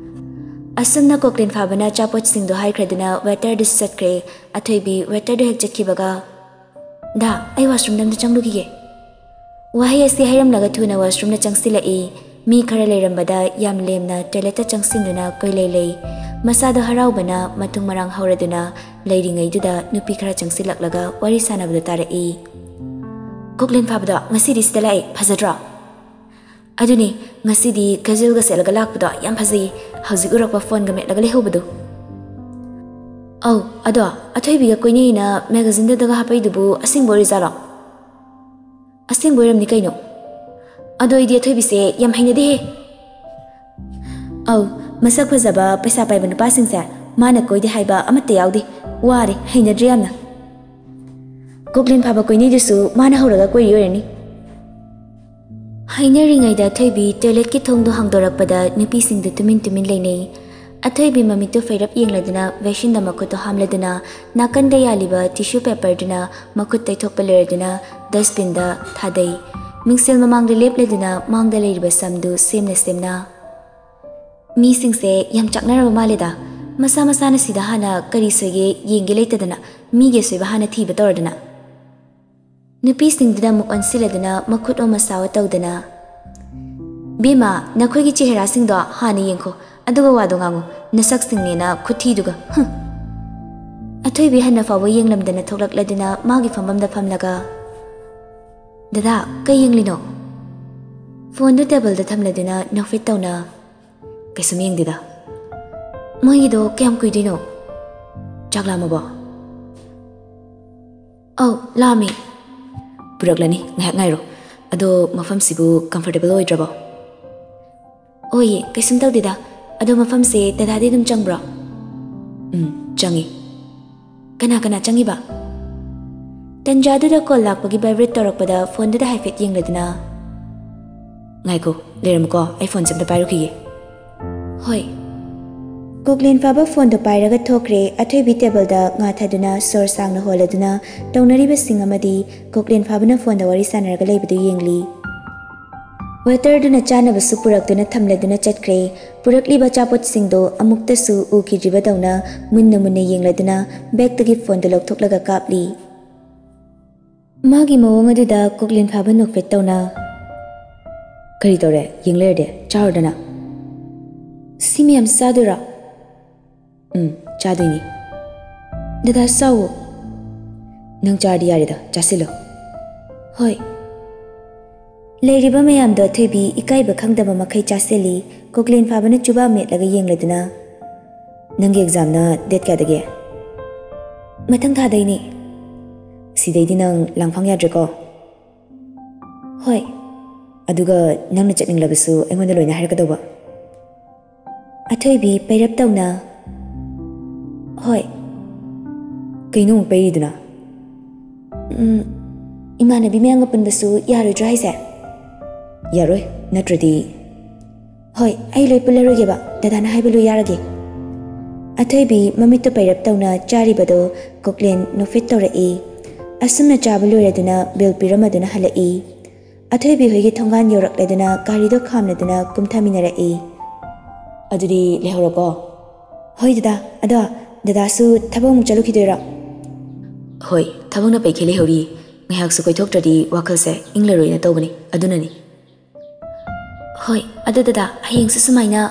ꯑꯁꯨꯝꯅ ꯀꯣꯛꯂꯦꯟ ꯐꯥꯕꯅ ꯑꯆꯥꯄꯣꯠꯁꯤꯡꯗꯣ ꯍꯥꯏꯈ꯭ꯔꯗꯨꯅ ꯋꯦꯇꯔꯗꯨꯁꯨ ꯆꯠꯈ꯭ꯔꯦ꯫ ꯑꯊꯣꯏꯕꯤ ꯋꯦꯇꯔꯗꯨ ꯍꯦꯛ ꯆꯠꯈꯤꯕꯒ, "ꯗꯥ, ꯑꯩ ꯋꯥꯁꯔꯨꯝꯗ ꯑꯝꯇ ꯆꯪꯂꯨꯈꯤꯒꯦ꯫" ꯋꯥꯍꯩ ꯑꯁꯤ ꯍꯥꯏꯔꯝꯂꯒ ꯊꯨꯅ ꯋꯥꯁꯔꯨꯝꯗ ꯆꯪꯁꯤꯜꯂꯛꯏ꯫ ꯃꯤ ꯈꯔ ꯂꯩꯔꯝꯕꯗ ꯌꯥꯝ ꯂꯦꯝꯅ ꯇꯣꯏꯂꯦꯠꯇ ꯆꯪꯁꯤꯟꯗꯨꯅ ꯀꯣꯏꯂꯩ ꯂꯩ꯫ ꯃꯁꯥꯗꯣ ꯍꯔꯥꯎꯕꯅ ꯃꯊꯨꯝ ꯃꯔꯥꯡ ꯍꯧꯔꯗꯨꯅ ꯂꯩꯔꯤꯉꯩꯗꯨꯗ ꯅꯨꯄꯤ ꯈꯔ ꯆꯪꯁꯤꯜꯂꯛꯂꯒ ꯋꯥꯔꯤ ꯁꯥꯟꯅꯕꯗꯨ ꯇꯥꯔꯛꯏ꯫ "ꯀꯣꯛꯂꯦꯟ ꯐꯥꯕꯗꯣ ꯉꯁꯤꯗꯤ ꯁꯤꯗ ꯂꯥꯛꯑꯦ, ꯐꯖꯗ꯭ꯔꯣ?" "ꯑꯗꯨꯅꯦ, ꯉꯁꯤꯗꯤ casualꯒ ꯁꯦꯠꯂꯒ ꯂꯥꯛꯄꯗꯣ ꯌꯥꯝ ꯐꯖꯩꯌꯦ, ꯍꯧꯖꯤꯛ ꯎꯔꯛꯄ phoneꯒ ꯃꯦꯠꯂꯒ ꯂꯩꯍꯧꯕꯗꯣ꯫" "ꯑꯧ, ꯑꯗꯣ ꯑꯊꯣꯏꯕꯤꯒ ꯀꯣꯏꯅꯩꯅ magazineꯗꯒ ꯍꯥꯞꯄꯩꯗꯨꯕꯨ ꯑꯁꯦꯡꯕ ꯑꯣꯏꯔꯤꯖꯥꯠꯂꯣ?" "ꯑꯁꯦꯡꯕ ꯑꯣꯏꯔꯝꯅꯤ ꯀꯩꯅꯣ꯫ ꯑꯗꯣ ꯑꯩꯗꯤ ꯑꯊꯣꯏꯕꯤꯁꯦ ꯌꯥꯝ ꯍꯩꯅꯗꯦꯍꯦ꯫" "ꯑꯧ, ꯃꯁꯛ ꯐꯖꯕ ꯄꯩꯁꯥ ꯄꯥꯏꯕ ꯅꯨꯄꯥꯁꯤꯡꯁꯦ ꯃꯥꯅ ꯀꯣꯏꯗꯦ ꯍꯥꯏꯕ ꯑꯃꯠꯇ ꯌꯥꯎꯗꯦ꯫ ꯋꯥꯔꯦ, ꯍꯩꯅꯗ꯭ꯔꯦ ꯌꯥꯝꯅ꯫" ꯀꯣꯛꯂꯦꯟ ꯐꯥꯕ ꯀꯣꯏꯅꯩꯗꯨꯁꯨ ꯃꯥꯅ ꯍꯧꯔꯒ ꯀꯣꯏꯔꯤ ꯑꯣꯏꯔꯅꯤ꯫ ꯍꯥꯏꯅꯔꯤꯉꯩꯗ ꯑꯊꯣꯏꯕꯤ ꯇꯣꯏꯂꯦꯠꯀꯤ ꯊꯣꯡꯗꯣ ꯍꯥꯡꯗꯣꯔꯛꯄꯗ ꯅꯨꯄꯤꯁꯤꯡꯗꯨ ꯇꯨꯃꯤꯟ ꯇꯨꯃꯤꯟ ꯂꯩꯅꯩ꯫ ꯑꯊꯣꯏꯕꯤ ꯃꯃꯤꯠꯇꯨ ꯐꯩꯔꯞ ꯌꯦꯡꯂꯗꯨꯅ ꯕꯦꯁꯤꯟꯗ ꯃꯈꯨꯠꯇꯨ ꯍꯥꯝꯂꯗꯨꯅ ꯅꯥꯀꯟꯗ ꯌꯥꯜꯂꯤꯕ ꯇꯤꯁꯨ ꯄꯦꯄꯔꯗꯨꯅ ꯃꯈꯨꯠ ꯇꯩꯊꯣꯛꯄ ꯂꯣꯏꯔꯗꯨꯅ ꯗꯁꯕꯤꯟꯗ ꯊꯥꯗꯩ꯫ ꯃꯤꯡꯁꯦꯜ ꯃꯃꯥꯡꯗ ꯂꯦꯞꯂꯗꯨꯅ ꯃꯥꯡꯗ ꯂꯩꯔꯤꯕ ꯁꯝꯗꯨ ꯁꯦꯝꯅ ꯁꯦꯝꯅ, "ꯃꯤꯁꯤꯡꯁꯦ ꯌꯥꯝ ꯆꯥꯛꯅꯔꯕ ꯃꯥꯜꯂꯦꯗ꯫ ꯃꯁꯥ ꯃꯁꯥꯅ ꯁꯤꯗ ꯍꯥꯟꯅ ꯀꯔꯤ ꯁꯣꯏꯒꯦ ꯌꯦꯡꯒꯦ ꯂꯩꯇꯗꯅ ꯃꯤꯒꯤ ꯑꯁꯣꯏꯕ ꯍꯥꯟꯅ ꯊꯤꯕ ꯇꯧꯔꯗꯅ?" ꯅꯨꯄꯤꯁꯤꯡꯗꯨꯗ ꯑꯃꯨꯛ ꯑꯣꯟꯁꯤꯜꯂꯗꯨꯅ ꯃꯈꯨꯠ ꯑꯣ ꯃꯁꯥ ꯑꯣ ꯇꯧꯗꯅ, "ꯕꯦꯝꯃ, ꯅꯈꯣꯏꯒꯤ ꯆꯦꯍꯔꯥꯁꯤꯡꯗꯣ ꯍꯥꯟꯅ ꯌꯦꯡꯈꯣ, ꯑꯗꯨꯒ ꯋꯥꯗꯣ ꯉꯥꯡꯉꯨ, ꯅꯁꯛꯁꯤꯡꯅꯦꯅ ꯈꯨꯊꯤꯗꯨꯒ, ꯍꯨꯝ!" ꯑꯊꯣꯏꯕꯤ ꯍꯟꯅ ꯐꯥꯎꯕ ꯌꯦꯡꯂꯝꯗꯅ ꯊꯣꯛꯂꯛꯂꯗꯨꯅ ꯃꯥꯒꯤ ꯐꯝꯐꯝꯗ ꯐꯝꯂꯒ, "ꯗꯗꯥ, ꯀꯩ ꯌꯦꯡꯂꯤꯅꯣ?" ꯐꯣꯟꯗꯨ ꯇꯦꯕꯜꯗ ꯊꯝꯂꯗꯨꯅ ꯅꯣꯛꯐꯦꯠ ꯇꯧꯅ, "ꯀꯩꯁꯨꯝ ꯌꯦꯡꯗꯦꯗ꯫ ꯃꯣꯏꯒꯤꯗꯣ ꯀꯌꯥꯝ ꯀꯨꯏꯗꯣꯏꯅꯣ? ꯆꯥꯛ ꯂꯥꯝꯃꯕꯣ?" "ꯑꯧ, ꯂꯥꯝꯃꯦ꯫" "ꯄꯨꯔꯛꯂꯅꯤ, ꯉꯥꯏꯍꯥꯛ ꯉꯥꯏꯔꯣ꯫ ꯑꯗꯣ ꯃꯐꯝꯁꯤꯕꯨ ꯀꯝꯐꯣꯔꯇꯦꯕꯜ ꯑꯣꯏꯗ꯭ꯔꯕꯣ?" "ꯑꯣꯏꯌꯦ, ꯀꯩꯁꯨꯝ ꯇꯧꯗꯦꯗ꯫ ꯑꯗꯣ ꯃꯐꯝꯁꯦ ꯗꯗꯥꯗꯤ ꯑꯗꯨꯝ ꯆꯪꯕ꯭ꯔꯣ?" "ꯎꯝ, ꯆꯪꯉꯤ꯫" "ꯀꯅꯥ ꯀꯅꯥ ꯆꯪꯉꯤꯕ?" ꯇꯟꯖꯥꯗꯨꯗ ꯀꯣꯜ ꯂꯥꯛꯄꯒꯤ ꯚꯥꯏꯕ꯭ꯔꯦꯠ ꯇꯧꯔꯛꯄꯗ ꯐꯣꯟꯗꯨꯗ ꯍꯥꯏꯐꯦꯠ ꯌꯦꯡꯂꯗꯨꯅ, "ꯉꯥꯏꯈꯣ, ꯂꯩꯔꯝꯃꯨꯀꯣ, ꯑꯩ ꯐꯣꯟꯁꯦ ꯑꯝꯇ ꯄꯥꯏꯔꯨꯈꯤꯒꯦ꯫" "ꯍꯣꯏ꯫" ꯀꯣꯛꯂꯦꯟ ꯐꯥꯕ ꯐꯣꯟꯗꯣ ꯄꯥꯏꯔꯒ ꯊꯣꯛꯈ꯭ꯔꯦ꯫ ꯑꯊꯣꯏꯕꯤ ꯇꯦꯕꯜꯗ ꯉꯥ ꯊꯥꯗꯨꯅ ꯁꯣꯔ ꯁꯥꯡꯅ ꯍꯣꯜꯂꯗꯨꯅ ꯇꯧꯅꯔꯤꯕꯁꯤꯡ ꯑꯃꯗꯤ ꯀꯣꯛꯂꯦꯟ ꯐꯥꯕꯅ ꯐꯣꯟꯗ ꯋꯥꯔꯤ ꯁꯥꯟꯅꯔꯒ ꯂꯩꯕꯗꯨ ꯌꯦꯡꯂꯤ꯫ ꯋꯦꯇꯔꯗꯨꯅ ꯆꯥꯅꯕꯁꯨ ꯄꯨꯔꯛꯇꯨꯅ ꯊꯝꯂꯗꯨꯅ ꯆꯠꯈ꯭ꯔꯦ꯫ ꯄꯨꯔꯛꯂꯤꯕ ꯑꯆꯥꯄꯣꯠꯁꯤꯡꯗꯣ ꯑꯃꯨꯛꯇꯁꯨ ꯎꯈꯤꯗ꯭ꯔꯤꯕꯗꯧꯅ ꯃꯨꯟꯅ ꯃꯨꯟꯅ ꯌꯦꯡꯂꯗꯨꯅ ꯕꯦꯒꯇꯒꯤ ꯐꯣꯟꯗꯨ ꯂꯧꯊꯣꯛꯂꯒ ꯀꯥꯞꯂꯤ꯫ ꯃꯥꯒꯤ ꯃꯑꯣꯡ ꯑꯗꯨꯗ ꯀꯣꯛꯂꯦꯟ ꯐꯥꯕ ꯅꯣꯛꯐꯦꯠ ꯇꯧꯅ, "ꯀꯔꯤ ꯇꯧꯔꯦ? ꯌꯦꯡ ꯂꯩꯔꯗꯤ ꯆꯥꯔꯣꯗꯅ꯫" "ꯁꯤ ꯃꯌꯥꯝ ꯆꯥꯗꯣꯏꯔꯣ?" "ꯎꯝ, ꯆꯥꯗꯣꯏꯅꯤ꯫" "ꯗꯗꯥ, ꯆꯥꯎꯋꯣ꯫" "ꯅꯪ ꯆꯥꯔꯗꯤ ꯌꯥꯔꯦꯗ, ꯆꯥꯁꯤꯜꯂꯣ꯫" "ꯍꯣꯏ꯫" ꯂꯩꯔꯤꯕ ꯃꯌꯥꯝꯗꯣ ꯑꯊꯣꯏꯕꯤ ꯏꯀꯥꯏꯕ ꯈꯪꯗꯕ ꯃꯈꯩ ꯆꯥꯁꯤꯜꯂꯤ꯫ ꯀꯣꯛꯂꯦꯟ ꯐꯥꯕꯅ ꯆꯨꯕꯥ ꯃꯦꯠꯂꯒ ꯌꯦꯡꯂꯗꯨꯅ, "ꯅꯪꯒꯤ ꯑꯦꯛꯖꯥꯝꯅ ꯗꯦꯠ ꯀꯌꯥꯗꯒꯤ?" "ꯃꯊꯪ ꯊꯥꯗꯩꯅꯦ꯫" "ꯁꯤꯗꯩꯗꯤ ꯅꯪ ꯂꯥꯡꯐꯥꯡ ꯌꯥꯗ꯭ꯔꯦꯀꯣ?" "ꯍꯣꯏ꯫" "ꯑꯗꯨꯒ ꯅꯪꯅ ꯆꯠꯅꯤꯡꯂꯕꯁꯨ ꯑꯩꯉꯣꯟꯗ ꯂꯣꯏꯅ ꯍꯥꯏꯔꯛꯀꯗꯧꯕ꯫" ꯑꯊꯣꯏꯕꯤ ꯄꯩꯔꯞ ꯇꯧꯅ, "ꯍꯣꯏ꯫" "ꯀꯩꯅꯣ ꯑꯃꯨꯛ ꯄꯩꯔꯤꯗꯨꯅ?" ꯎꯝ, ꯏꯃꯥꯟꯅꯕꯤ ꯃꯌꯥꯝꯒ ꯄꯨꯟꯕꯁꯨ ꯌꯥꯔꯣꯏꯗ꯭ꯔꯣ ꯍꯥꯏꯁꯦ? ꯌꯥꯔꯣꯏ, ꯅꯠꯇ꯭ꯔꯗꯤ? ꯍꯣꯏ, ꯑꯩ ꯂꯣꯏ ꯄꯨꯜꯂꯔꯣꯏꯒꯦꯕ, ꯗꯗꯥꯅ ꯍꯥꯏꯕ ꯂꯣꯏ ꯌꯥꯔꯒꯦ꯫ ꯑꯊꯣꯏꯕꯤ ꯃꯃꯤꯠꯇꯨ ꯄꯩꯔꯞ ꯇꯧꯅ ꯆꯥꯔꯤꯕꯗꯣ ꯀꯣꯛꯂꯦꯟ ꯅꯣꯛꯐꯦꯠ ꯇꯧꯔꯛꯏ꯫ ꯑꯁꯨꯝꯅ ꯆꯥꯕ ꯂꯣꯏꯔꯗꯨꯅ ꯕꯦꯜ ꯄꯤꯔꯝꯃꯗꯨꯅ ꯍꯜꯂꯛꯏ꯫ ꯑꯊꯣꯏꯕꯤ ꯍꯣꯏꯒꯤ ꯊꯣꯡꯒꯥꯟ ꯌꯧꯔꯛꯂꯗꯨꯅ ꯒꯥꯔꯤꯗꯣ ꯈꯥꯝꯂꯗꯨꯅ ꯀꯨꯝꯊꯃꯤꯟꯅꯔꯛꯏ꯫ ꯑꯗꯨꯗꯤ ꯂꯩꯍꯧꯔꯣꯀꯣ꯫ ꯍꯣꯏ ꯗꯗꯥ, ꯑꯗꯣ ꯗꯗꯥꯁꯨ ꯊꯕꯛ ꯑꯃꯨꯛ ꯆꯠꯂꯨꯈꯤꯗꯣꯏꯔꯣ? ꯍꯣꯏ, ꯊꯕꯛꯅ ꯄꯩꯈꯩ ꯂꯩꯍꯧꯔꯤ꯫ ꯉꯥꯏꯍꯥꯛꯁꯨ ꯀꯣꯏꯊꯣꯛꯇ꯭ꯔꯗꯤ ꯋꯥꯈꯜꯁꯦ ꯏꯪꯂꯔꯣꯏꯅ ꯇꯧꯕꯅꯤ, ꯑꯗꯨꯅꯅꯤ꯫ ꯍꯣꯏ, ꯑꯗꯨ ꯗꯗꯥ, ꯍꯌꯦꯡꯁꯨ ꯁꯨꯃꯥꯏꯅ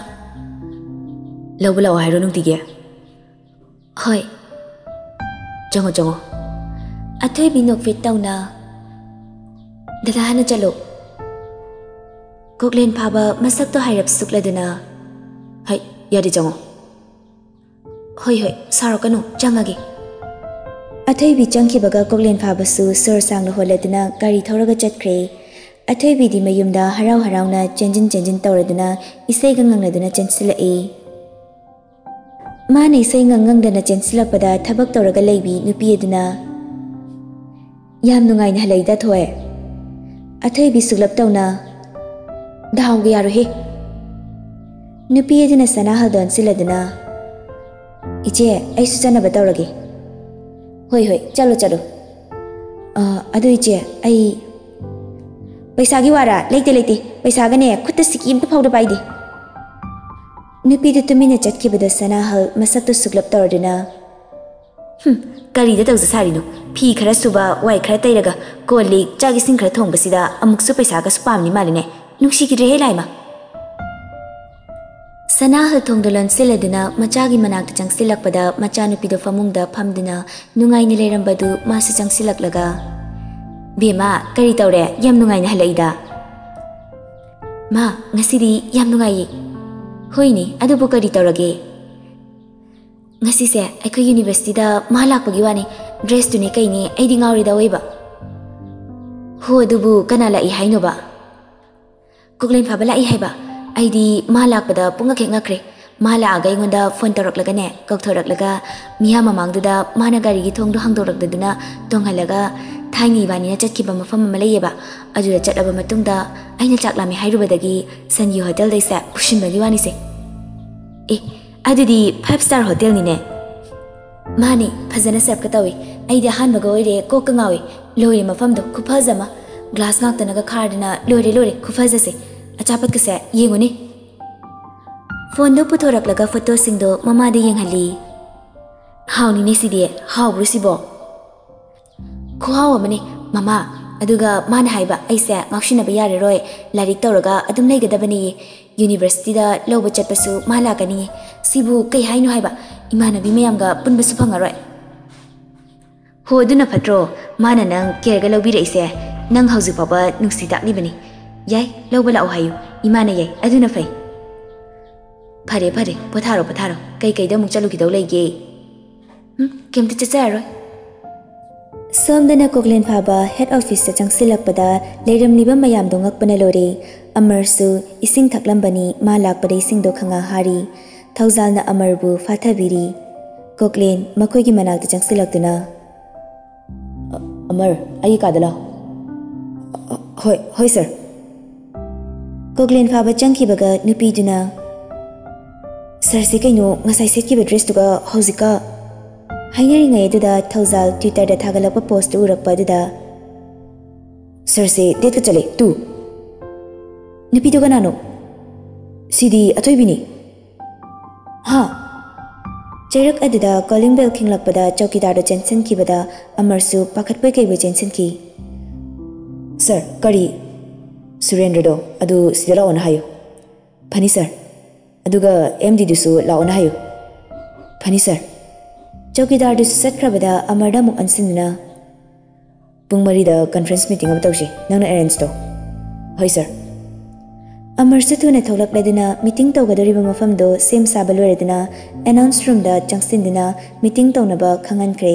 ꯂꯧꯕ ꯂꯥꯛꯑꯣ ꯍꯥꯏꯔꯣ ꯅꯨꯡꯇꯤꯒꯤ? ꯍꯣꯏ꯫ ꯆꯪꯉꯣ, ꯆꯪꯉꯣ꯫ ꯑꯊꯣꯏꯕꯤ ꯅꯣꯛꯐꯦꯠ ꯇꯧꯅ, "ꯗꯗꯥ ꯍꯥꯟꯅ ꯆꯠꯂꯣ꯫" ꯀꯣꯛꯂꯦꯟ ꯐꯥꯕ ꯃꯁꯛꯇꯣ ꯍꯥꯏꯔꯞ ꯁꯨꯛꯂꯗꯨꯅ, "ꯍꯩ, ꯌꯥꯔꯦ, ꯆꯪꯉꯣ꯫" "ꯍꯣꯏ, ꯍꯣꯏ, ꯁꯥꯎꯔꯛꯀꯅꯨ, ꯆꯪꯉꯒꯦ꯫" ꯑꯊꯣꯏꯕꯤ ꯆꯪꯈꯤꯕꯒ ꯀꯣꯛꯂꯦꯟ ꯐꯥꯕꯁꯨ ꯁꯣꯔ ꯁꯥꯡꯅ ꯍꯣꯜꯂꯗꯨꯅ ꯒꯥꯔꯤ ꯊꯧꯔꯒ ꯆꯠꯈ꯭ꯔꯦ꯫ ꯑꯊꯣꯏꯕꯤꯗꯤ ꯃꯌꯨꯝꯗ ꯍꯔꯥꯎ ꯍꯔꯥꯎꯅ ꯆꯦꯟꯖꯤꯟ ꯆꯦꯟꯖꯤꯟ ꯇꯧꯔꯗꯨꯅ ꯏꯁꯩꯒ ꯉꯪꯂꯗꯨꯅ ꯆꯦꯟꯁꯤꯜꯂꯛꯏ꯫ ꯃꯥꯅ ꯏꯁꯩ ꯉꯪ ꯉꯪꯗꯅ ꯆꯦꯟꯁꯤꯜꯂꯛꯄꯗ ꯊꯕꯛ ꯇꯧꯔꯒ ꯂꯩꯕꯤ ꯅꯨꯄꯤ ꯑꯗꯨꯅ, "ꯌꯥꯝ ꯅꯨꯡꯉꯥꯏꯅ ꯍꯜꯂꯛꯏꯗ ꯊꯣꯏ꯫" ꯑꯊꯣꯏꯕꯤ ꯁꯨꯛꯂꯞ ꯇꯧꯅ, "ꯗꯥꯎꯒ ꯌꯥꯔꯣꯏꯍꯦ꯫" ꯅꯨꯄꯤ ꯑꯗꯨꯅ ꯁꯅꯥꯍꯜꯗꯣ ꯑꯣꯟꯁꯤꯜꯂꯗꯨꯅ, "ꯏꯆꯦ, ꯑꯩꯁꯨ ꯆꯠꯅꯕ ꯇꯧꯔꯒꯦ꯫" "ꯍꯣꯏ, ꯍꯣꯏ, ꯆꯠꯂꯣ, ꯆꯠꯂꯣ꯫ ꯑ, ꯑꯗꯨ ꯏꯆꯦ, ꯑꯩ" "ꯄꯩꯁꯥꯒꯤ ꯋꯥꯔꯥ? ꯂꯩꯇꯦ, ꯂꯩꯇꯦ꯫ ꯄꯩꯁꯥꯒꯅꯦ ꯈꯨꯠꯇ ꯁꯤꯀꯤ ꯑꯝꯇ ꯐꯥꯎꯗ ꯄꯥꯏꯗꯦ꯫" ꯅꯨꯄꯤꯗꯨ ꯇꯨꯃꯤꯟꯅ ꯆꯠꯈꯤꯕꯗ ꯁꯅꯥꯍꯜ ꯃꯁꯛꯇꯨ ꯁꯨꯛꯂꯞ ꯇꯧꯔꯗꯨꯅ, "ꯍꯨꯝ, ꯀꯔꯤꯗ ꯇꯧꯖ ꯁꯥꯔꯤꯅꯣ? ꯐꯤ ꯈꯔ ꯁꯨꯕ, ꯋꯥꯏ ꯈꯔ ꯇꯩꯔꯒ, ꯀꯣꯜ ꯂꯤꯛ, ꯆꯥꯛ ꯏꯁꯤꯡ ꯈꯔ ꯊꯣꯡꯕꯁꯤꯗ ꯑꯃꯨꯛꯁꯨ ꯄꯩꯁꯥꯒꯁꯨ ꯄꯥꯝꯂꯤ ꯃꯥꯜꯂꯤꯅꯦ꯫ ꯅꯨꯡꯁꯤꯈꯤꯗ꯭ꯔꯦꯍꯦ ꯂꯥꯏꯃ!" ꯁꯅꯥꯍꯜ ꯊꯣꯡꯗꯣ ꯂꯣꯟꯁꯤꯜꯂꯗꯨꯅ ꯃꯆꯥꯒꯤ ꯃꯅꯥꯛꯇ ꯆꯪꯁꯤꯜꯂꯛꯄꯗ ꯃꯆꯥꯅꯨꯄꯤꯗꯣ ꯐꯃꯨꯡꯗ ꯐꯝꯗꯨꯅ ꯅꯨꯡꯉꯥꯏꯅ ꯂꯩꯔꯝꯕꯗꯨ ꯃꯥꯁꯨ ꯆꯪꯁꯤꯜꯂꯛꯂꯒ, "ꯕꯦꯝꯃ, ꯀꯔꯤ ꯇꯧꯔꯦ? ꯌꯥꯝ ꯅꯨꯡꯉꯥꯏꯅ ꯍꯜꯂꯛꯏꯗ꯫" "ꯃꯥ, ꯉꯁꯤꯗꯤ ꯌꯥꯝ ꯅꯨꯡꯉꯥꯏꯌꯦ꯫" "ꯍꯣꯏꯅꯦ, ꯑꯗꯨꯕꯨ ꯀꯔꯤ ꯇꯧꯔꯒꯦ?" "ꯉꯁꯤꯁꯦ ꯑꯩꯈꯣꯏ ꯌꯨꯅꯤꯚꯔꯁꯤꯇꯤꯗ ꯃꯥ ꯂꯥꯛꯄꯒꯤ ꯋꯥꯅꯤ꯫ ꯗ꯭ꯔꯦꯁꯇꯨꯅꯦ ꯀꯩꯅꯦ ꯑꯩꯗꯤ ꯉꯥꯎꯔꯦꯗ ꯑꯋꯣꯏꯕ꯫" "ꯍꯣ, ꯑꯗꯨꯕꯨ ꯀꯅꯥ ꯂꯥꯛꯏ ꯍꯥꯏꯅꯣꯕ?" "ꯀꯣꯛꯂꯦꯟ ꯐꯥꯕ ꯂꯥꯛꯏ ꯍꯥꯏꯕ꯫ ꯑꯩꯗꯤ ꯃꯥ ꯂꯥꯛꯄꯗ ꯄꯨꯡꯉꯛ ꯍꯦꯛ ꯉꯛꯈ꯭ꯔꯦ꯫ ꯃꯥ ꯂꯥꯛꯑꯒ ꯑꯩꯉꯣꯟꯗ ꯐꯣꯟ ꯇꯧꯔꯛꯂꯒꯅꯦ, ꯀꯧꯊꯣꯔꯛꯂꯒ ꯃꯤꯌꯥꯝ ꯃꯃꯥꯡꯗꯨꯗ ꯃꯥꯅ ꯒꯥꯔꯤꯒꯤ ꯊꯣꯡꯗꯣ ꯍꯥꯡꯗꯣꯔꯛꯇꯗꯨꯅ ꯇꯣꯡꯍꯜꯂꯒ ꯊꯥꯏꯅ ꯏꯕꯥꯅꯤꯅ ꯆꯠꯈꯤꯕ ꯃꯐꯝ ꯑꯃ ꯂꯩꯌꯦꯕ, ꯑꯗꯨꯗ ꯆꯠꯂꯕ ꯃꯇꯨꯡꯗ ꯑꯩꯅ ꯆꯥꯛ ꯂꯥꯝꯃꯦ ꯍꯥꯏꯔꯨꯕꯗꯒꯤ ꯁꯟꯒꯤ ꯍꯣꯇꯦꯜꯗꯩꯁꯦ ꯄꯨꯁꯤꯟꯕꯒꯤ ꯋꯥꯅꯤꯁꯦ꯫ ꯑꯦ, ꯑꯗꯨꯗꯤ ꯐꯥꯏꯚ ꯁ꯭ꯇꯥꯔ ꯍꯣꯇꯦꯜꯅꯤꯅꯦ꯫ ꯃꯥꯅꯦ, ꯐꯖꯅ ꯁꯦꯞꯀ ꯇꯧꯏ꯫ ꯑꯩꯗꯤ ꯑꯍꯥꯟꯕꯒ ꯑꯣꯏꯔꯦ, ꯀꯣꯛꯀ ꯉꯥꯎꯏ꯫ ꯂꯣꯏꯔꯦ ꯃꯐꯝꯗꯣ, ꯈꯨꯐꯖ ꯑꯃ꯫ ꯒ꯭ꯂꯥꯁ ꯉꯥꯛꯇꯅꯒ ꯈꯥꯔꯗꯅ ꯂꯣꯏꯔꯦ, ꯂꯣꯏꯔꯦ, ꯈꯨꯐꯖꯁꯦ꯫ ꯑꯆꯥꯄꯣꯠꯀꯁꯦ ꯌꯦꯡꯉꯨꯅꯦ꯫ ꯐꯣꯟꯗꯣ ꯄꯨꯊꯣꯔꯛꯂꯒ ꯐꯣꯇꯣꯁꯤꯡꯗꯣ ꯃꯃꯥꯗ ꯌꯦꯡꯍꯜꯂꯤ꯫ ꯍꯥꯎꯅꯤꯅꯦ ꯁꯤꯗꯤ, ꯍꯥꯎꯕ꯭ꯔꯣ ꯁꯤꯕꯣ? ꯈꯨꯍꯥꯎ ꯑꯃꯅꯦ ꯃꯃꯥ꯫ ꯑꯗꯨꯒ ꯃꯥꯅ ꯍꯥꯏꯕ, ꯑꯩꯁꯦ ꯉꯥꯎꯁꯤꯟꯅꯕ ꯌꯥꯔꯔꯣꯏ, ꯂꯥꯏꯔꯤꯛ ꯇꯧꯔꯒ ꯑꯗꯨꯝ ꯂꯩꯒꯗꯕꯅꯦꯌꯦ꯫ ꯌꯨꯅꯤꯚꯔꯁꯤꯇꯤꯗ ꯂꯧꯕ ꯆꯠꯄꯁꯨ ꯃꯥ ꯂꯥꯛꯀꯅꯤꯌꯦ꯫ ꯁꯤꯕꯨ ꯀꯩ ꯍꯥꯏꯅꯣ ꯍꯥꯏꯕ? ꯏꯃꯥꯟꯅꯕꯤ ꯃꯌꯥꯝꯒ ꯄꯨꯟꯕꯁꯨ ꯐꯪꯉꯔꯣꯏ꯫ ꯍꯣ, ꯑꯗꯨꯅ ꯐꯠꯇ꯭ꯔꯣ? ꯃꯥꯅ ꯅꯪ ꯀꯦꯌꯔꯒ ꯂꯧꯕꯤꯔꯛꯏꯁꯦ꯫ ꯅꯪ ꯍꯧꯖꯤꯛ ꯐꯥꯎꯕ ꯅꯨꯡꯁꯤ ꯇꯥꯛꯂꯤꯕꯅꯤ꯫ ꯌꯥꯏ, ꯂꯧꯕ ꯂꯥꯛꯑꯣ ꯍꯥꯏꯌꯨ꯫ ꯏꯃꯥꯅ ꯌꯥꯏ, ꯑꯗꯨꯅ ꯐꯩ꯫ ꯐꯔꯦ, ꯐꯔꯦ, ꯄꯣꯊꯥꯔꯣ, ꯄꯣꯊꯥꯔꯣ꯫ ꯀꯩꯀꯩꯗ ꯑꯃꯨꯛ ꯆꯠꯂꯨꯈꯤꯗꯧ ꯂꯩꯒꯦ? ꯎꯝ, ꯀꯩꯝꯇ ꯆꯠꯆꯔꯔꯣꯏ꯫ ꯁꯣꯝꯗꯅ ꯀꯣꯛꯂꯦꯟ ꯐꯥꯕ ꯍꯦꯗ ꯑꯣꯐꯤꯁꯇ ꯆꯪꯁꯤꯜꯂꯛꯄꯗ ꯂꯩꯔꯝꯂꯤꯕ ꯃꯌꯥꯝꯗꯣ ꯉꯛꯄꯅ ꯂꯣꯏꯔꯦ꯫ ꯑꯃꯔꯁꯨ ꯏꯁꯤꯡ ꯊꯛꯂꯝꯕꯅꯤ, ꯃꯥ ꯂꯥꯛꯄꯗ ꯏꯁꯤꯡꯗꯣ ꯈꯪꯉꯥ ꯍꯥꯔꯤ꯫ ꯊꯧꯖꯥꯜꯅ ꯑꯃꯔꯕꯨ ꯐꯥꯊꯕꯤꯔꯤ꯫ ꯀꯣꯛꯂꯦꯟ ꯃꯈꯣꯏꯒꯤ ꯃꯅꯥꯛꯇ ꯆꯪꯁꯤꯜꯂꯛꯇꯨꯅ, "ꯑ-, ꯑꯃꯔ, ꯑꯩꯒꯤ ꯀꯥꯗ ꯂꯥꯛꯑꯣ꯫" "ꯑ-, ꯍꯣꯏ, ꯍꯣꯏ, ꯁꯔ꯫" ꯀꯣꯛꯂꯦꯟ ꯐꯥꯕ ꯆꯪꯈꯤꯕꯒ ꯅꯨꯄꯤꯗꯨꯅ, "ꯁꯔꯁꯦ ꯀꯩꯅꯣ, ꯉꯁꯥꯏ ꯁꯦꯠꯈꯤꯕ ꯗ꯭ꯔꯦꯁꯇꯨꯒ ꯍꯧꯖꯤꯛꯀ?" ꯍꯥꯏꯅꯔꯤꯉꯩ ꯑꯗꯨꯗ ꯊꯧꯖꯥꯜ Twitter-ꯗ ꯊꯥꯒꯠꯂꯛꯄ ꯄꯣꯁꯇꯨ ꯎꯔꯛꯄ ꯑꯗꯨꯗ, "ꯁꯔꯁꯦ ꯗꯦꯠꯀ ꯆꯠꯂꯦ, ꯇꯨ꯫" "ꯅꯨꯄꯤꯗꯣ ꯀꯅꯥꯅꯣ?" "ꯁꯤꯗꯤ ꯑꯊꯣꯏꯕꯤꯅꯤ꯫" "ꯍꯥ?" ꯆꯩꯔꯛ ꯑꯗꯨꯗ ꯀꯣꯂꯤꯡ ꯕꯦꯜ ꯈꯤꯡꯂꯛꯄꯗ ꯆꯧꯀꯤꯗꯥꯔꯗꯨ ꯆꯦꯟꯁꯤꯟꯈꯤꯕꯗ ꯑꯃꯔꯁꯨ ꯄꯥꯈꯠꯄꯣꯏ ꯀꯩꯕꯣꯏ ꯆꯦꯟꯁꯤꯟꯈꯤ꯫ "ꯁꯔ, ꯀꯔꯤ?" "ꯁꯨꯔꯦꯟꯗ꯭ꯔꯗꯣ ꯑꯗꯨ ꯁꯤꯗ ꯂꯥꯛꯑꯣꯅ ꯍꯥꯏꯌꯨ꯫" "ꯐꯅꯤ, ꯁꯔ꯫ ꯑꯗꯨꯒ ꯑꯦꯝ ꯗꯤꯗꯨꯁꯨ ꯂꯥꯛꯑꯣꯅ ꯍꯥꯏꯌꯨ꯫" "ꯐꯅꯤ, ꯁꯔ꯫" ꯆꯧꯀꯤꯗꯥꯔꯗꯨꯁꯨ ꯆꯠꯈ꯭ꯔꯕꯗ ꯑꯃꯔꯗ ꯑꯃꯨꯛ ꯑꯣꯟꯁꯤꯟꯗꯨꯅ, "ꯄꯨꯡ ꯃꯔꯤꯗ ꯀꯟꯐ꯭ꯔꯦꯟꯁ ꯃꯤꯇꯤꯡ ꯑꯃ ꯇꯧꯁꯤ, ꯅꯪꯅ ꯑꯦꯔꯦꯟꯖ ꯇꯧ꯫" "ꯍꯣꯏ, ꯁꯔ꯫" ꯑꯃꯔꯁꯨ ꯊꯨꯅ ꯊꯣꯛꯂꯛꯂꯗꯨꯅ ꯃꯤꯇꯤꯡ ꯇꯧꯒꯗꯧꯔꯤꯕ ꯃꯐꯝꯗꯣ ꯁꯦꯝ ꯁꯥꯕ ꯂꯣꯏꯔꯗꯨꯅ ꯑꯦꯅꯥꯎꯟꯁ ꯔꯨꯝꯗ ꯆꯪꯁꯤꯟꯗꯨꯅ ꯃꯤꯇꯤꯡ ꯇꯧꯅꯕ ꯈꯪꯍꯟꯈ꯭ꯔꯦ꯫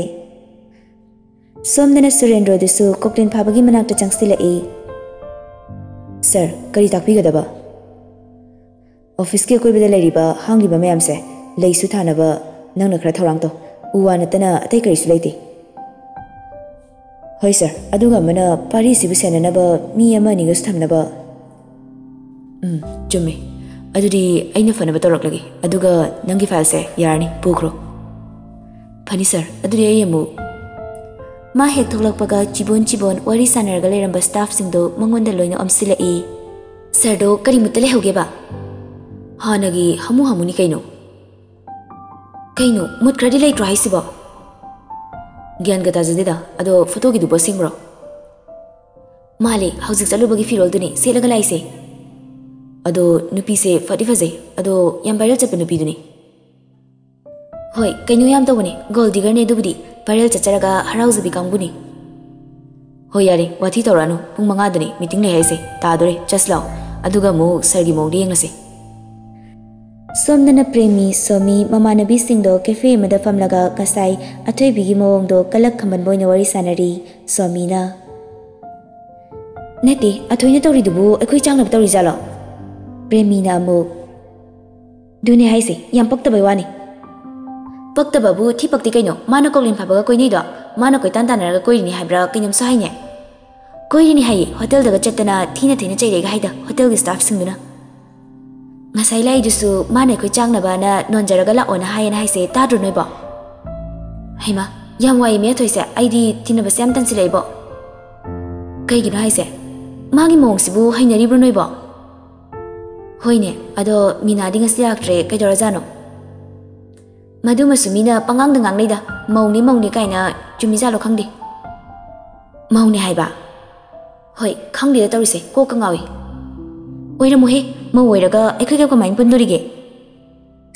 ꯁꯣꯝꯗꯅ ꯁꯨꯔꯦꯟꯗ꯭ꯔꯣꯗꯨꯁꯨ ꯀꯣꯛꯂꯦꯟ ꯐꯥꯕꯒꯤ ꯃꯅꯥꯛꯇ ꯆꯪꯁꯤꯜꯂꯛꯏ꯫ "ꯁꯔ, ꯀꯔꯤ ꯇꯥꯛꯄꯤꯒꯗꯕ?" ꯑꯣꯐꯤꯁꯀꯤ ꯑꯀꯣꯏꯕꯗ ꯂꯩꯔꯤꯕ ꯍꯥꯡꯂꯤꯕ ꯃꯌꯥꯝꯁꯦ ꯂꯩꯁꯨ ꯊꯥꯅꯕ ꯅꯪꯅ ꯈꯔ ꯊꯧꯔꯥꯡ ꯇꯧ꯫ ꯎ ꯋꯥ ꯅꯠꯇꯅ ꯑꯇꯩ ꯀꯔꯤꯁꯨ ꯂꯩꯇꯦ꯫ ꯍꯣꯏ ꯁꯥꯔ, ꯑꯗꯨꯒ ꯑꯃꯅ ꯄꯥꯔꯤꯁꯤꯕꯨ ꯁꯦꯟꯅꯅꯕ ꯃꯤ ꯑꯃ ꯑꯅꯤꯒꯁꯨ ꯊꯝꯅꯕ꯫ ꯎꯝ, ꯆꯨꯝꯃꯦ꯫ ꯑꯗꯨꯗꯤ ꯑꯩꯅ ꯐꯅꯕ ꯇꯧꯔꯛꯂꯒꯦ꯫ ꯑꯗꯨꯒ ꯅꯪꯒꯤ ꯐꯥꯏꯜꯁꯦ ꯌꯥꯔꯅꯤ, ꯄꯨꯈ꯭ꯔꯣ꯫ ꯐꯅꯤ ꯁꯥꯔ, ꯑꯗꯨꯗꯤ ꯑꯩ ꯑꯃꯨꯛ꯫ ꯃꯥ ꯍꯦꯛ ꯊꯣꯛꯂꯛꯄꯒ ꯆꯤꯕꯣꯟ ꯆꯤꯕꯣꯟ ꯋꯥꯔꯤ ꯁꯥꯟꯅꯔꯒ ꯂꯩꯔꯝꯕ ꯁ꯭ꯇꯥꯐꯁꯤꯡꯗꯣ ꯃꯉꯣꯟꯗ ꯂꯣꯏꯅ ꯑꯣꯝꯁꯤꯜꯂꯛꯏ꯫ ꯁꯥꯔꯗꯣ ꯀꯔꯤꯃꯠꯇ ꯂꯩꯍꯧꯒꯦꯕ? ꯍꯥꯟꯅꯒꯤ ꯍꯥꯃꯨ ꯍꯥꯃꯨꯅꯤ ꯀꯩꯅꯣ꯫ ꯀꯩꯅꯣ, ꯃꯨꯠ ꯈꯔꯗꯤ ꯂꯩꯇ꯭ꯔꯣ ꯍꯥꯏꯁꯤꯕꯣ? ꯒ꯭ꯌꯥꯟꯒ ꯇꯥꯖꯗꯦꯗ꯫ ꯑꯗꯣ ꯐꯣꯇꯣꯒꯤꯗꯨꯕꯨ ꯑꯁꯦꯡꯕ꯭ꯔꯣ? ꯃꯥꯜꯂꯦ, ꯍꯧꯖꯤꯛ ꯆꯠꯂꯨꯕꯒꯤ ꯐꯤꯔꯣꯜꯗꯨꯅꯦ ꯁꯦꯠꯂꯒ ꯂꯥꯛꯏꯁꯦ꯫ ꯑꯗꯣ ꯅꯨꯄꯤꯁꯦ ꯐꯗꯤ ꯐꯖꯩ꯫ ꯑꯗꯣ ꯌꯥꯝ ꯚꯥꯏꯔꯦꯜ ꯆꯠꯄ ꯅꯨꯄꯤꯗꯨꯅꯤ꯫ ꯍꯣꯏ, ꯀꯩꯅꯣ ꯌꯥꯝ ꯇꯧꯕꯅꯦ, ꯒꯣꯜ ꯗꯤꯒꯔꯅꯦ ꯑꯗꯨꯕꯨꯗꯤ꯫ ꯚꯥꯏꯔꯦꯜ ꯆꯠꯆꯔꯒ ꯍꯔꯥꯎꯖꯕꯤ ꯀꯥꯡꯕꯨꯅꯤ꯫ ꯍꯣꯏ, ꯌꯥꯔꯦ, ꯋꯥꯊꯤ ꯇꯧꯔꯛꯑꯅꯨ꯫ ꯄꯨꯡ ꯃꯉꯥꯗꯅꯦ ꯃꯤꯇꯤꯡ ꯂꯩ ꯍꯥꯏꯁꯦ꯫ ꯇꯥꯗꯣꯔꯦ, ꯆꯠꯁ ꯂꯥꯛꯑꯣ꯫ ꯑꯗꯨꯒ ꯑꯃꯨꯛ ꯁꯥꯔꯒꯤ ꯃꯑꯣꯡꯗ ꯌꯦꯡꯉꯁꯦ꯫ ꯁꯣꯝꯗꯅ ꯄ꯭ꯔꯦꯃꯤ, ꯁꯣꯃꯤ, ꯃꯃꯥꯟꯅꯕꯤꯁꯤꯡꯗꯣ ꯀꯦꯐꯦ ꯑꯃꯗ ꯐꯝꯂꯒ ꯉꯁꯥꯏ ꯑꯊꯣꯏꯕꯤꯒꯤ ꯃꯑꯣꯡꯗꯣ ꯀꯂꯛ ꯈꯝꯕꯟꯕ ꯑꯣꯏꯅ ꯋꯥꯔꯤ ꯁꯥꯟꯅꯔꯤ꯫ ꯁꯣꯃꯤꯅ, "ꯅꯠꯇꯦ, ꯑꯊꯣꯏꯅ ꯇꯧꯔꯤꯗꯨꯕꯨ ꯑꯩꯈꯣꯏ ꯆꯥꯡꯅꯕ ꯇꯧꯔꯤꯖꯥꯠꯂꯣ?" ꯄ꯭ꯔꯦꯃꯤꯅ ꯑꯃꯨꯛ, "ꯑꯗꯨꯅꯦ ꯍꯥꯏꯁꯦ, ꯌꯥꯝ ꯄꯛꯇꯕꯩ ꯋꯥꯅꯤ꯫" "ꯄꯛꯇꯕꯕꯨ ꯊꯤ ꯄꯛꯇꯦ ꯀꯩꯅꯣ, ꯃꯥꯅ ꯀꯣꯛꯂꯦꯟ ꯐꯥꯕꯒ ꯀꯣꯏꯅꯩꯗꯣ, ꯃꯥꯅ ꯀꯣꯏꯇꯥꯟ ꯇꯥꯟꯅꯔꯒ ꯀꯣꯏꯔꯤꯅꯤ ꯍꯥꯏꯕ꯭ꯔꯥ ꯀꯩꯅꯣꯝꯁꯨ ꯍꯥꯏꯅꯦ꯫ ꯀꯣꯏꯔꯤꯅꯤ ꯍꯥꯏꯌꯦ, ꯍꯣꯇꯦꯜꯗꯒ ꯆꯠꯇꯅ ꯊꯤꯅ ꯊꯤꯅ ꯆꯩꯔꯛꯏꯒ ꯍꯥꯏꯗ, ꯍꯣꯇꯦꯜꯒꯤ ꯁ꯭ꯇꯥꯐꯁꯤꯡꯗꯨꯅ꯫ ꯉꯁꯥꯏ ꯂꯥꯛꯏꯗꯨꯁꯨ ꯃꯥꯅ ꯑꯩꯈꯣꯏ ꯆꯥꯡꯅꯕꯅ ꯅꯣꯟꯖꯔꯒ ꯂꯥꯛꯑꯣꯅ ꯍꯥꯏꯌꯦꯅ ꯍꯥꯏꯁꯦ ꯇꯥꯗ꯭ꯔꯣ ꯅꯣꯏꯕꯣ?" ꯍꯩꯃꯥ, ꯌꯥꯝ ꯋꯥꯏꯌꯦ ꯃꯦꯊꯣꯏꯁꯦ, ꯑꯩꯗꯤ ꯇꯤꯟꯅꯕꯁꯦ ꯌꯥꯝ ꯇꯟꯁꯤꯜꯂꯛꯏꯕꯣ꯫ ꯀꯩꯒꯤꯅꯣ ꯍꯥꯏꯁꯦ? ꯃꯥꯒꯤ ꯃꯑꯣꯡꯁꯤꯕꯨ ꯍꯩꯅꯔꯤꯕ꯭ꯔꯣ ꯅꯣꯏꯕꯣ? ꯍꯣꯏꯅꯦ, ꯑꯗꯣ ꯃꯤꯅꯥꯗꯤ ꯉꯁꯤ ꯂꯥꯛꯇ꯭ꯔꯦ, ꯀꯩꯗꯧꯔꯖꯥꯠꯅꯣ? ꯃꯗꯨꯃꯁꯨ ꯃꯤꯅ ꯄꯉꯥꯡꯗ ꯉꯥꯡꯅꯩꯗ, ꯃꯧꯅꯤ ꯃꯧꯅꯤ ꯀꯥꯏꯅ꯫ ꯆꯨꯝꯃꯤꯖꯥꯠꯂꯣ ꯈꯪꯗꯦ꯫ ꯃꯧꯅꯤ ꯍꯥꯏꯕ? ꯍꯣꯏ, ꯈꯪꯗꯦꯗ ꯇꯧꯔꯤꯁꯦ, ꯀꯣꯛꯀ ꯉꯥꯎꯏ꯫ ꯑꯣꯏꯔꯝꯃꯣꯍꯦ, ꯃꯧ ꯑꯣꯏꯔꯒ ꯑꯩꯈꯣꯏꯒ ꯀꯃꯥꯏꯅ ꯄꯨꯟꯗꯣꯔꯤꯒꯦ?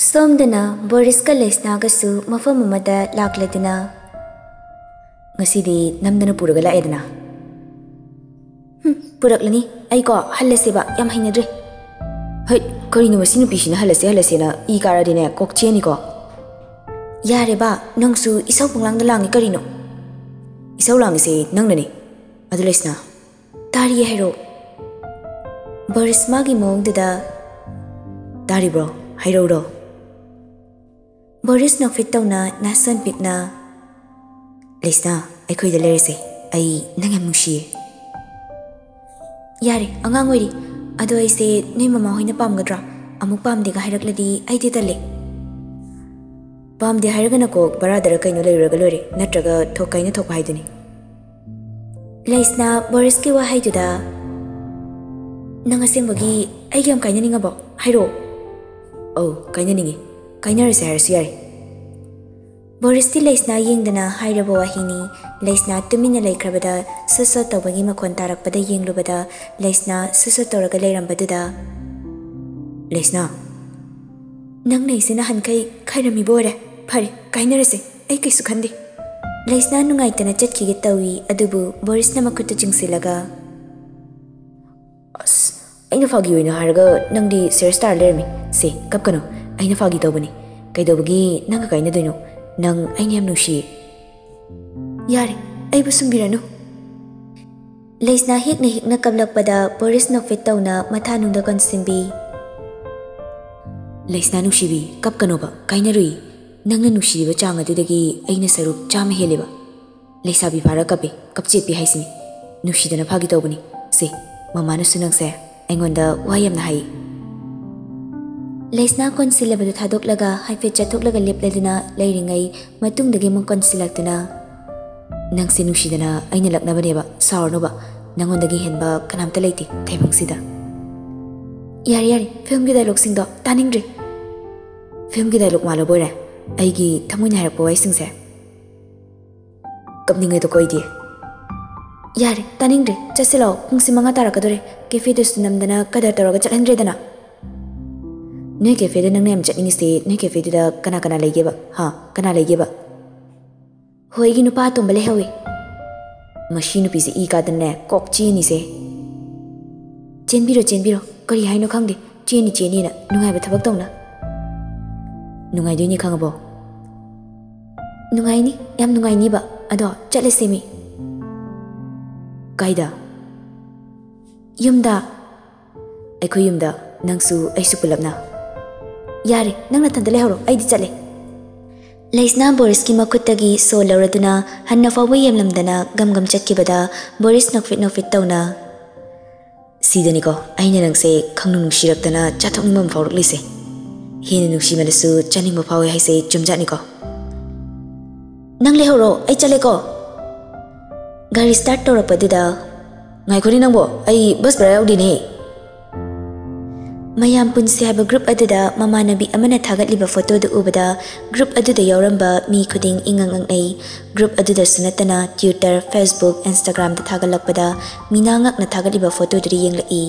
ꯁꯣꯝꯗꯅ ꯕꯣꯔꯤꯁꯀ ꯂꯩꯁꯅꯥꯒꯁꯨ ꯃꯐꯝ ꯑꯃꯗ ꯂꯥꯛꯂꯗꯨꯅ, "ꯉꯁꯤꯗꯤ ꯅꯝꯗꯅ ꯄꯨꯔꯒ ꯂꯥꯛꯑꯦꯗꯅ꯫" "ꯍꯨꯝ, ꯄꯨꯔꯛꯂꯅꯤ꯫ ꯑꯩꯀꯣ ꯍꯜꯂꯁꯦꯕ, ꯌꯥꯝ ꯍꯩꯅꯗ꯭ꯔꯦ꯫" "ꯍꯩꯠ, ꯀꯔꯤꯅꯣ ꯃꯁꯤ ꯅꯨꯄꯤꯁꯤꯅ ꯍꯜꯂꯁꯦ ꯍꯜꯂꯁꯦꯅ ꯏ ꯀꯥꯔꯗꯤꯅꯦ ꯀꯣꯛ ꯆꯦꯅꯤꯀꯣ꯫" "ꯌꯥꯔꯦꯕ, ꯅꯪꯁꯨ ꯏꯁꯧ ꯄꯪꯂꯥꯡꯗ ꯂꯥꯡꯉꯤ ꯀꯔꯤꯅꯣ?" "ꯏꯁꯧ ꯂꯥꯡꯉꯤꯁꯦ ꯅꯪꯅꯅꯦ꯫ ꯑꯗꯨ ꯂꯩꯁꯅꯥ꯫" "ꯇꯥꯔꯤꯌꯦ, ꯍꯥꯏꯔꯛꯑꯣ꯫" ꯕꯣꯔꯤꯁ ꯃꯥꯒꯤ ꯃꯑꯣꯡꯗꯨꯗ, ꯇꯥꯔꯤꯕ꯭ꯔꯣ? ꯍꯥꯏꯔꯧꯔꯣ? ꯕꯣꯔꯤꯁ ꯅꯣꯛꯐꯦꯠ ꯇꯧꯅ ꯅꯥꯁꯟ ꯄꯤꯛꯅ, "ꯂꯩꯁꯅꯥ, ꯑꯩꯈꯣꯏꯗ ꯂꯩꯔꯁꯦ꯫ ꯑꯩ ꯅꯪ ꯌꯥꯝ ꯅꯨꯡꯁꯤꯌꯦ꯫" "ꯌꯥꯔꯦ, ꯑꯉꯥꯡ ꯑꯣꯏꯔꯤ꯫ ꯑꯗꯣ ꯑꯩꯁꯦ ꯅꯣꯏ ꯃꯃꯥ ꯍꯣꯏꯅ ꯄꯥꯝꯒꯗ꯭ꯔꯣ? ꯑꯃꯨꯛ ꯄꯥꯝꯗꯦꯒ ꯍꯥꯏꯔꯛꯂꯗꯤ ꯑꯩꯗꯤ ꯇꯜꯂꯦ꯫" "ꯄꯥꯝꯗꯦ ꯍꯥꯏꯔꯒꯅ ꯀꯣꯛ ꯕꯔꯥꯗꯔ ꯀꯩꯅꯣ ꯂꯩꯔꯨꯔꯒ ꯂꯣꯏꯔꯦ, ꯅꯠꯇ꯭ꯔꯒ ꯊꯣꯛ ꯀꯥꯏꯅ ꯊꯣꯛꯄ ꯍꯥꯏꯗꯨꯅꯤ꯫" ꯂꯩꯁꯅꯥ ꯕꯣꯔꯤꯁꯀꯤ ꯋꯥꯍꯩꯗꯨꯗ, "ꯅꯪ ꯑꯁꯦꯡꯕꯒꯤ ꯑꯩꯒ ꯌꯥꯝ ꯀꯥꯏꯅꯅꯤꯡꯉꯕꯣ? ꯍꯥꯏꯔꯛꯑꯣ꯫" "ꯑꯧ, ꯀꯥꯏꯅꯅꯤꯡꯉꯤ꯫ ꯀꯥꯏꯅꯔꯁꯦ ꯍꯥꯏꯔꯁꯨ ꯌꯥꯔꯦ꯫" ꯕꯣꯔꯤꯁꯇꯤ ꯂꯩꯁꯅꯥ ꯌꯦꯡꯗꯅ ꯍꯥꯏꯔꯕ ꯋꯥꯍꯩꯅꯤ꯫ ꯂꯩꯁꯅꯥ ꯇꯨꯃꯤꯟꯅ ꯂꯩꯈ꯭ꯔꯕꯗ ꯁꯠ ꯁꯠ ꯇꯧꯕꯒꯤ ꯃꯈꯣꯟ ꯇꯥꯔꯛꯄꯗ ꯌꯦꯡꯂꯨꯕꯗ ꯂꯩꯁꯅꯥ ꯁꯠ ꯁꯠ ꯇꯧꯔꯒ ꯂꯩꯔꯝꯕꯗꯨꯗ, "ꯂꯩꯁꯅꯥ, ꯅꯪꯅ ꯑꯩꯁꯦ ꯅꯍꯥꯟꯈꯩ ꯈꯥꯏꯔꯝꯃꯤꯕ ꯑꯣꯏꯔꯦ꯫ ꯐꯔꯦ, ꯀꯥꯏꯅꯔꯁꯦ꯫ ꯑꯩ ꯀꯩꯁꯨ ꯈꯟꯗꯦ꯫" ꯂꯩꯁꯅꯥ ꯅꯨꯡꯉꯥꯏꯇꯅ ꯆꯠꯈꯤꯒꯦ ꯇꯧꯏ, ꯑꯗꯨꯕꯨ ꯕꯣꯔꯤꯁꯅ ꯃꯈꯨꯠꯇꯨ ꯆꯤꯡꯁꯤꯜꯂꯒ, "ꯑꯁ, ꯑꯩꯅ ꯐꯥꯒꯤ ꯑꯣꯏꯅ ꯍꯥꯏꯔꯒ ꯅꯪꯗꯤ ꯁꯦꯔꯤꯌꯁ ꯇꯥꯔ ꯂꯩꯔꯝꯃꯤ꯫ ꯁꯦ, ꯀꯞꯀꯅꯨ꯫ ꯑꯩꯅ ꯐꯥꯒꯤ ꯇꯧꯕꯅꯤ꯫ ꯀꯩꯗꯧꯕꯒꯤ ꯅꯪꯒ ꯀꯥꯏꯅꯗꯣꯏꯅꯣ? ꯅꯪ ꯑꯩꯅ ꯌꯥꯝ ꯅꯨꯡꯁꯤꯌꯦ꯫" "ꯌꯥꯔꯦ, ꯑꯩꯕꯨ ꯁꯨꯝꯕꯤꯔꯅꯨ꯫" ꯂꯩꯁꯅꯥ ꯍꯦꯛꯅ ꯍꯦꯛꯅ ꯀꯞꯂꯛꯄꯗ ꯕꯣꯔꯤꯁ ꯅꯣꯛꯐꯦꯠ ꯇꯧꯅ ꯃꯊꯥꯅꯨꯡꯗ ꯀꯣꯟꯁꯤꯟꯕꯤ꯫ "ꯂꯩꯁꯅꯥ ꯅꯨꯡꯁꯤꯕꯤ, ꯀꯞꯀꯅꯣꯕ, ꯀꯥꯏꯅꯔꯨꯏ꯫ ꯅꯪꯅ ꯅꯨꯡꯁꯤꯔꯤꯕ ꯆꯥꯡ ꯑꯗꯨꯗꯒꯤ ꯑꯩꯅ ꯁꯔꯨꯛ ꯆꯥꯝꯃ ꯍꯦꯜꯂꯦꯕ꯫ ꯂꯩꯁꯥꯕꯤ ꯐꯥꯔ ꯀꯞꯄꯦ, ꯀꯞꯆꯦꯠꯄꯤ ꯍꯥꯏꯁꯤꯅꯤ꯫ ꯅꯨꯡꯁꯤꯗꯅ ꯐꯥꯒꯤ ꯇꯧꯕꯅꯤ꯫ ꯁꯦ, ꯃꯃꯥꯅꯁꯨ ꯅꯪꯁꯦ ꯑꯩꯉꯣꯟꯗ ꯋꯥ ꯌꯥꯝꯅ ꯍꯥꯏ꯫" ꯂꯩꯁꯅꯥ ꯀꯣꯟꯁꯤꯜꯂꯕꯗꯨ ꯊꯥꯗꯣꯛꯂꯒ ꯍꯥꯏꯐꯦꯠ ꯆꯠꯊꯣꯛꯂꯒ ꯂꯦꯞꯂꯗꯨꯅ ꯂꯩꯔꯤꯉꯩ ꯃꯇꯨꯡꯗꯒꯤ ꯑꯃꯨꯛ ꯀꯣꯟꯁꯤꯜꯂꯛꯇꯨꯅ, "ꯅꯪꯁꯦ ꯅꯨꯡꯁꯤꯗꯅ ꯑꯩꯅ ꯂꯛꯅꯕꯅꯦꯕ, ꯁꯥꯎꯔꯅꯨꯕ꯫ ꯅꯪꯉꯣꯟꯗꯒꯤ ꯍꯦꯟꯕ ꯀꯅꯥꯝꯇ ꯂꯩꯇꯦ ꯇꯥꯏꯕꯪꯁꯤꯗ꯫" "ꯌꯥꯔꯦ, ꯌꯥꯔꯦ, ꯐꯤꯂꯝꯒꯤ ꯗꯥꯏꯂꯣꯛꯁꯤꯡꯗꯣ ꯇꯥꯅꯤꯡꯗ꯭ꯔꯦ꯫" "ꯐꯤꯂꯝꯒꯤ ꯗꯥꯏꯂꯣꯛ ꯃꯥꯜꯂꯕ ꯑꯣꯏꯔꯦ? ꯑꯩꯒꯤ ꯊꯃꯣꯏꯅ ꯍꯥꯏꯔꯛꯄ ꯋꯥꯍꯩꯁꯤꯡꯁꯦ꯫ ꯀꯞꯅꯤꯡꯉꯦꯗꯀꯣ ꯑꯩꯗꯤ꯫" "ꯌꯥꯔꯦ, ꯇꯥꯅꯤꯡꯗ꯭ꯔꯦ꯫ ꯆꯠꯁꯤ ꯂꯥꯛꯑꯣ, ꯄꯨꯡꯁꯤ ꯃꯉꯥ ꯇꯥꯔꯛꯀꯗꯣꯔꯦ꯫ ꯀꯦꯐꯦꯗꯁꯨ ꯅꯝꯗꯅ ꯀꯗꯔ ꯇꯧꯔꯒ ꯆꯠꯍꯟꯗ꯭ꯔꯦꯗꯅ꯫" "ꯅꯣꯏ ꯀꯦꯐꯦꯗ ꯅꯪꯅ ꯌꯥꯝ ꯆꯠꯅꯤꯡꯉꯤꯁꯦ, ꯅꯣꯏ ꯀꯦꯐꯦꯗꯨꯗ ꯀꯅꯥ ꯀꯅꯥ ꯂꯩꯒꯦꯕ? ꯍꯥ, ꯀꯅꯥ ꯂꯩꯒꯦꯕ?" "ꯍꯣꯏ, ꯑꯩꯒꯤ ꯅꯨꯄꯥ ꯑꯇꯣꯝꯕ ꯂꯩꯍꯧꯋꯤ꯫" "ꯃꯁꯤ ꯅꯨꯄꯤꯁꯦ ꯏ ꯀꯥꯗꯅꯅꯦ ꯀꯣꯛ ꯆꯦꯅꯤꯁꯦ꯫" "ꯆꯦꯟꯕꯤꯔꯣ, ꯆꯦꯟꯕꯤꯔꯣ꯫ ꯀꯔꯤ ꯍꯥꯏꯅꯣ ꯈꯪꯗꯦ꯫ ꯆꯦꯅꯤ, ꯆꯦꯅꯤꯅ ꯅꯨꯡꯉꯥꯏꯕ ꯊꯕꯛ ꯇꯧꯅ꯫" "ꯅꯨꯡꯉꯥꯏꯗꯣꯏꯅꯤ ꯈꯪꯉꯕꯣ?" "ꯅꯨꯡꯉꯥꯏꯅꯤ, ꯌꯥꯝ ꯅꯨꯡꯉꯥꯏꯅꯤꯕ꯫ ꯑꯗꯣ ꯆꯠꯂꯁꯦ ꯃꯤ꯫" "ꯀꯥꯏꯗ?" "ꯌꯨꯝꯗ꯫" "ꯑꯩꯈꯣꯏ ꯌꯨꯝꯗ, ꯅꯪꯁꯨ ꯑꯩꯁꯨ ꯄꯨꯂꯞꯅ?" "ꯌꯥꯔꯦ, ꯅꯪ ꯅꯊꯟꯗ ꯂꯩꯍꯧꯔꯣ, ꯑꯩꯗꯤ ꯆꯠꯂꯦ꯫" ꯂꯩꯁꯅꯥ ꯕꯣꯔꯤꯁꯀꯤ ꯃꯈꯨꯠꯇꯒꯤ ꯁꯣ ꯂꯧꯔꯗꯨꯅ ꯍꯟꯅ ꯐꯥꯎꯕ ꯌꯦꯡꯂꯝꯗꯅ ꯒꯝ ꯒꯝ ꯆꯠꯈꯤꯕꯗ ꯕꯣꯔꯤꯁ ꯅꯣꯛꯐꯤꯠ ꯅꯣꯛꯐꯤꯠ ꯇꯧꯅ, "ꯁꯤꯗꯅꯤꯀꯣ ꯑꯩꯅ ꯅꯪꯁꯦ ꯈꯪꯅꯨꯡ ꯅꯨꯡꯁꯤꯔꯛꯇꯅ ꯆꯥꯊꯣꯛꯅꯤꯡꯕ ꯑꯃ ꯐꯥꯎꯔꯛꯂꯤꯁꯦ꯫ ꯍꯦꯟꯅ ꯅꯨꯡꯁꯤꯃꯜꯂꯁꯨ ꯆꯥꯅꯤꯡꯕ ꯐꯥꯎꯋꯦ ꯍꯥꯏꯁꯦ ꯆꯨꯝꯖꯥꯠꯅꯤꯀꯣ꯫" "ꯅꯪ ꯂꯩꯍꯧꯔꯣ, ꯑꯩ ꯆꯠꯂꯦꯀꯣ꯫" ꯒꯥꯔꯤ ꯁ꯭ꯇꯥꯔꯠ ꯇꯧꯔꯛꯄꯗꯨꯗ, "ꯉꯥꯏꯈꯣꯅꯦ ꯅꯪꯕꯣ, ꯑꯩ ꯕꯁ ꯚꯔꯥ ꯌꯥꯎꯗꯦꯅꯦ꯫" ꯃꯌꯥꯝ ꯄꯨꯟꯁꯤ ꯍꯥꯏꯕ ꯒ꯭ꯔꯨꯞ ꯑꯗꯨꯗ ꯃꯃꯥꯟꯅꯕꯤ ꯑꯃꯅ ꯊꯥꯒꯠꯂꯤꯕ ꯐꯣꯇꯣꯗꯨ ꯎꯕꯗ ꯒ꯭ꯔꯨꯞ ꯑꯗꯨꯗ ꯌꯥꯎꯔꯝꯕ ꯃꯤ ꯈꯨꯗꯤꯡ ꯏꯉꯛ ꯉꯛꯅꯩ꯫ ꯒ꯭ꯔꯨꯞ ꯑꯗꯨꯗꯁꯨ ꯅꯠꯇꯅ Twitter, Facebook, Instagramꯗ ꯊꯥꯒꯠꯂꯛꯄꯗ ꯃꯤꯅꯥ ꯉꯛꯅ ꯊꯥꯒꯠꯂꯤꯕ ꯐꯣꯇꯣꯗꯨꯗ ꯌꯦꯡꯂꯛꯏ꯫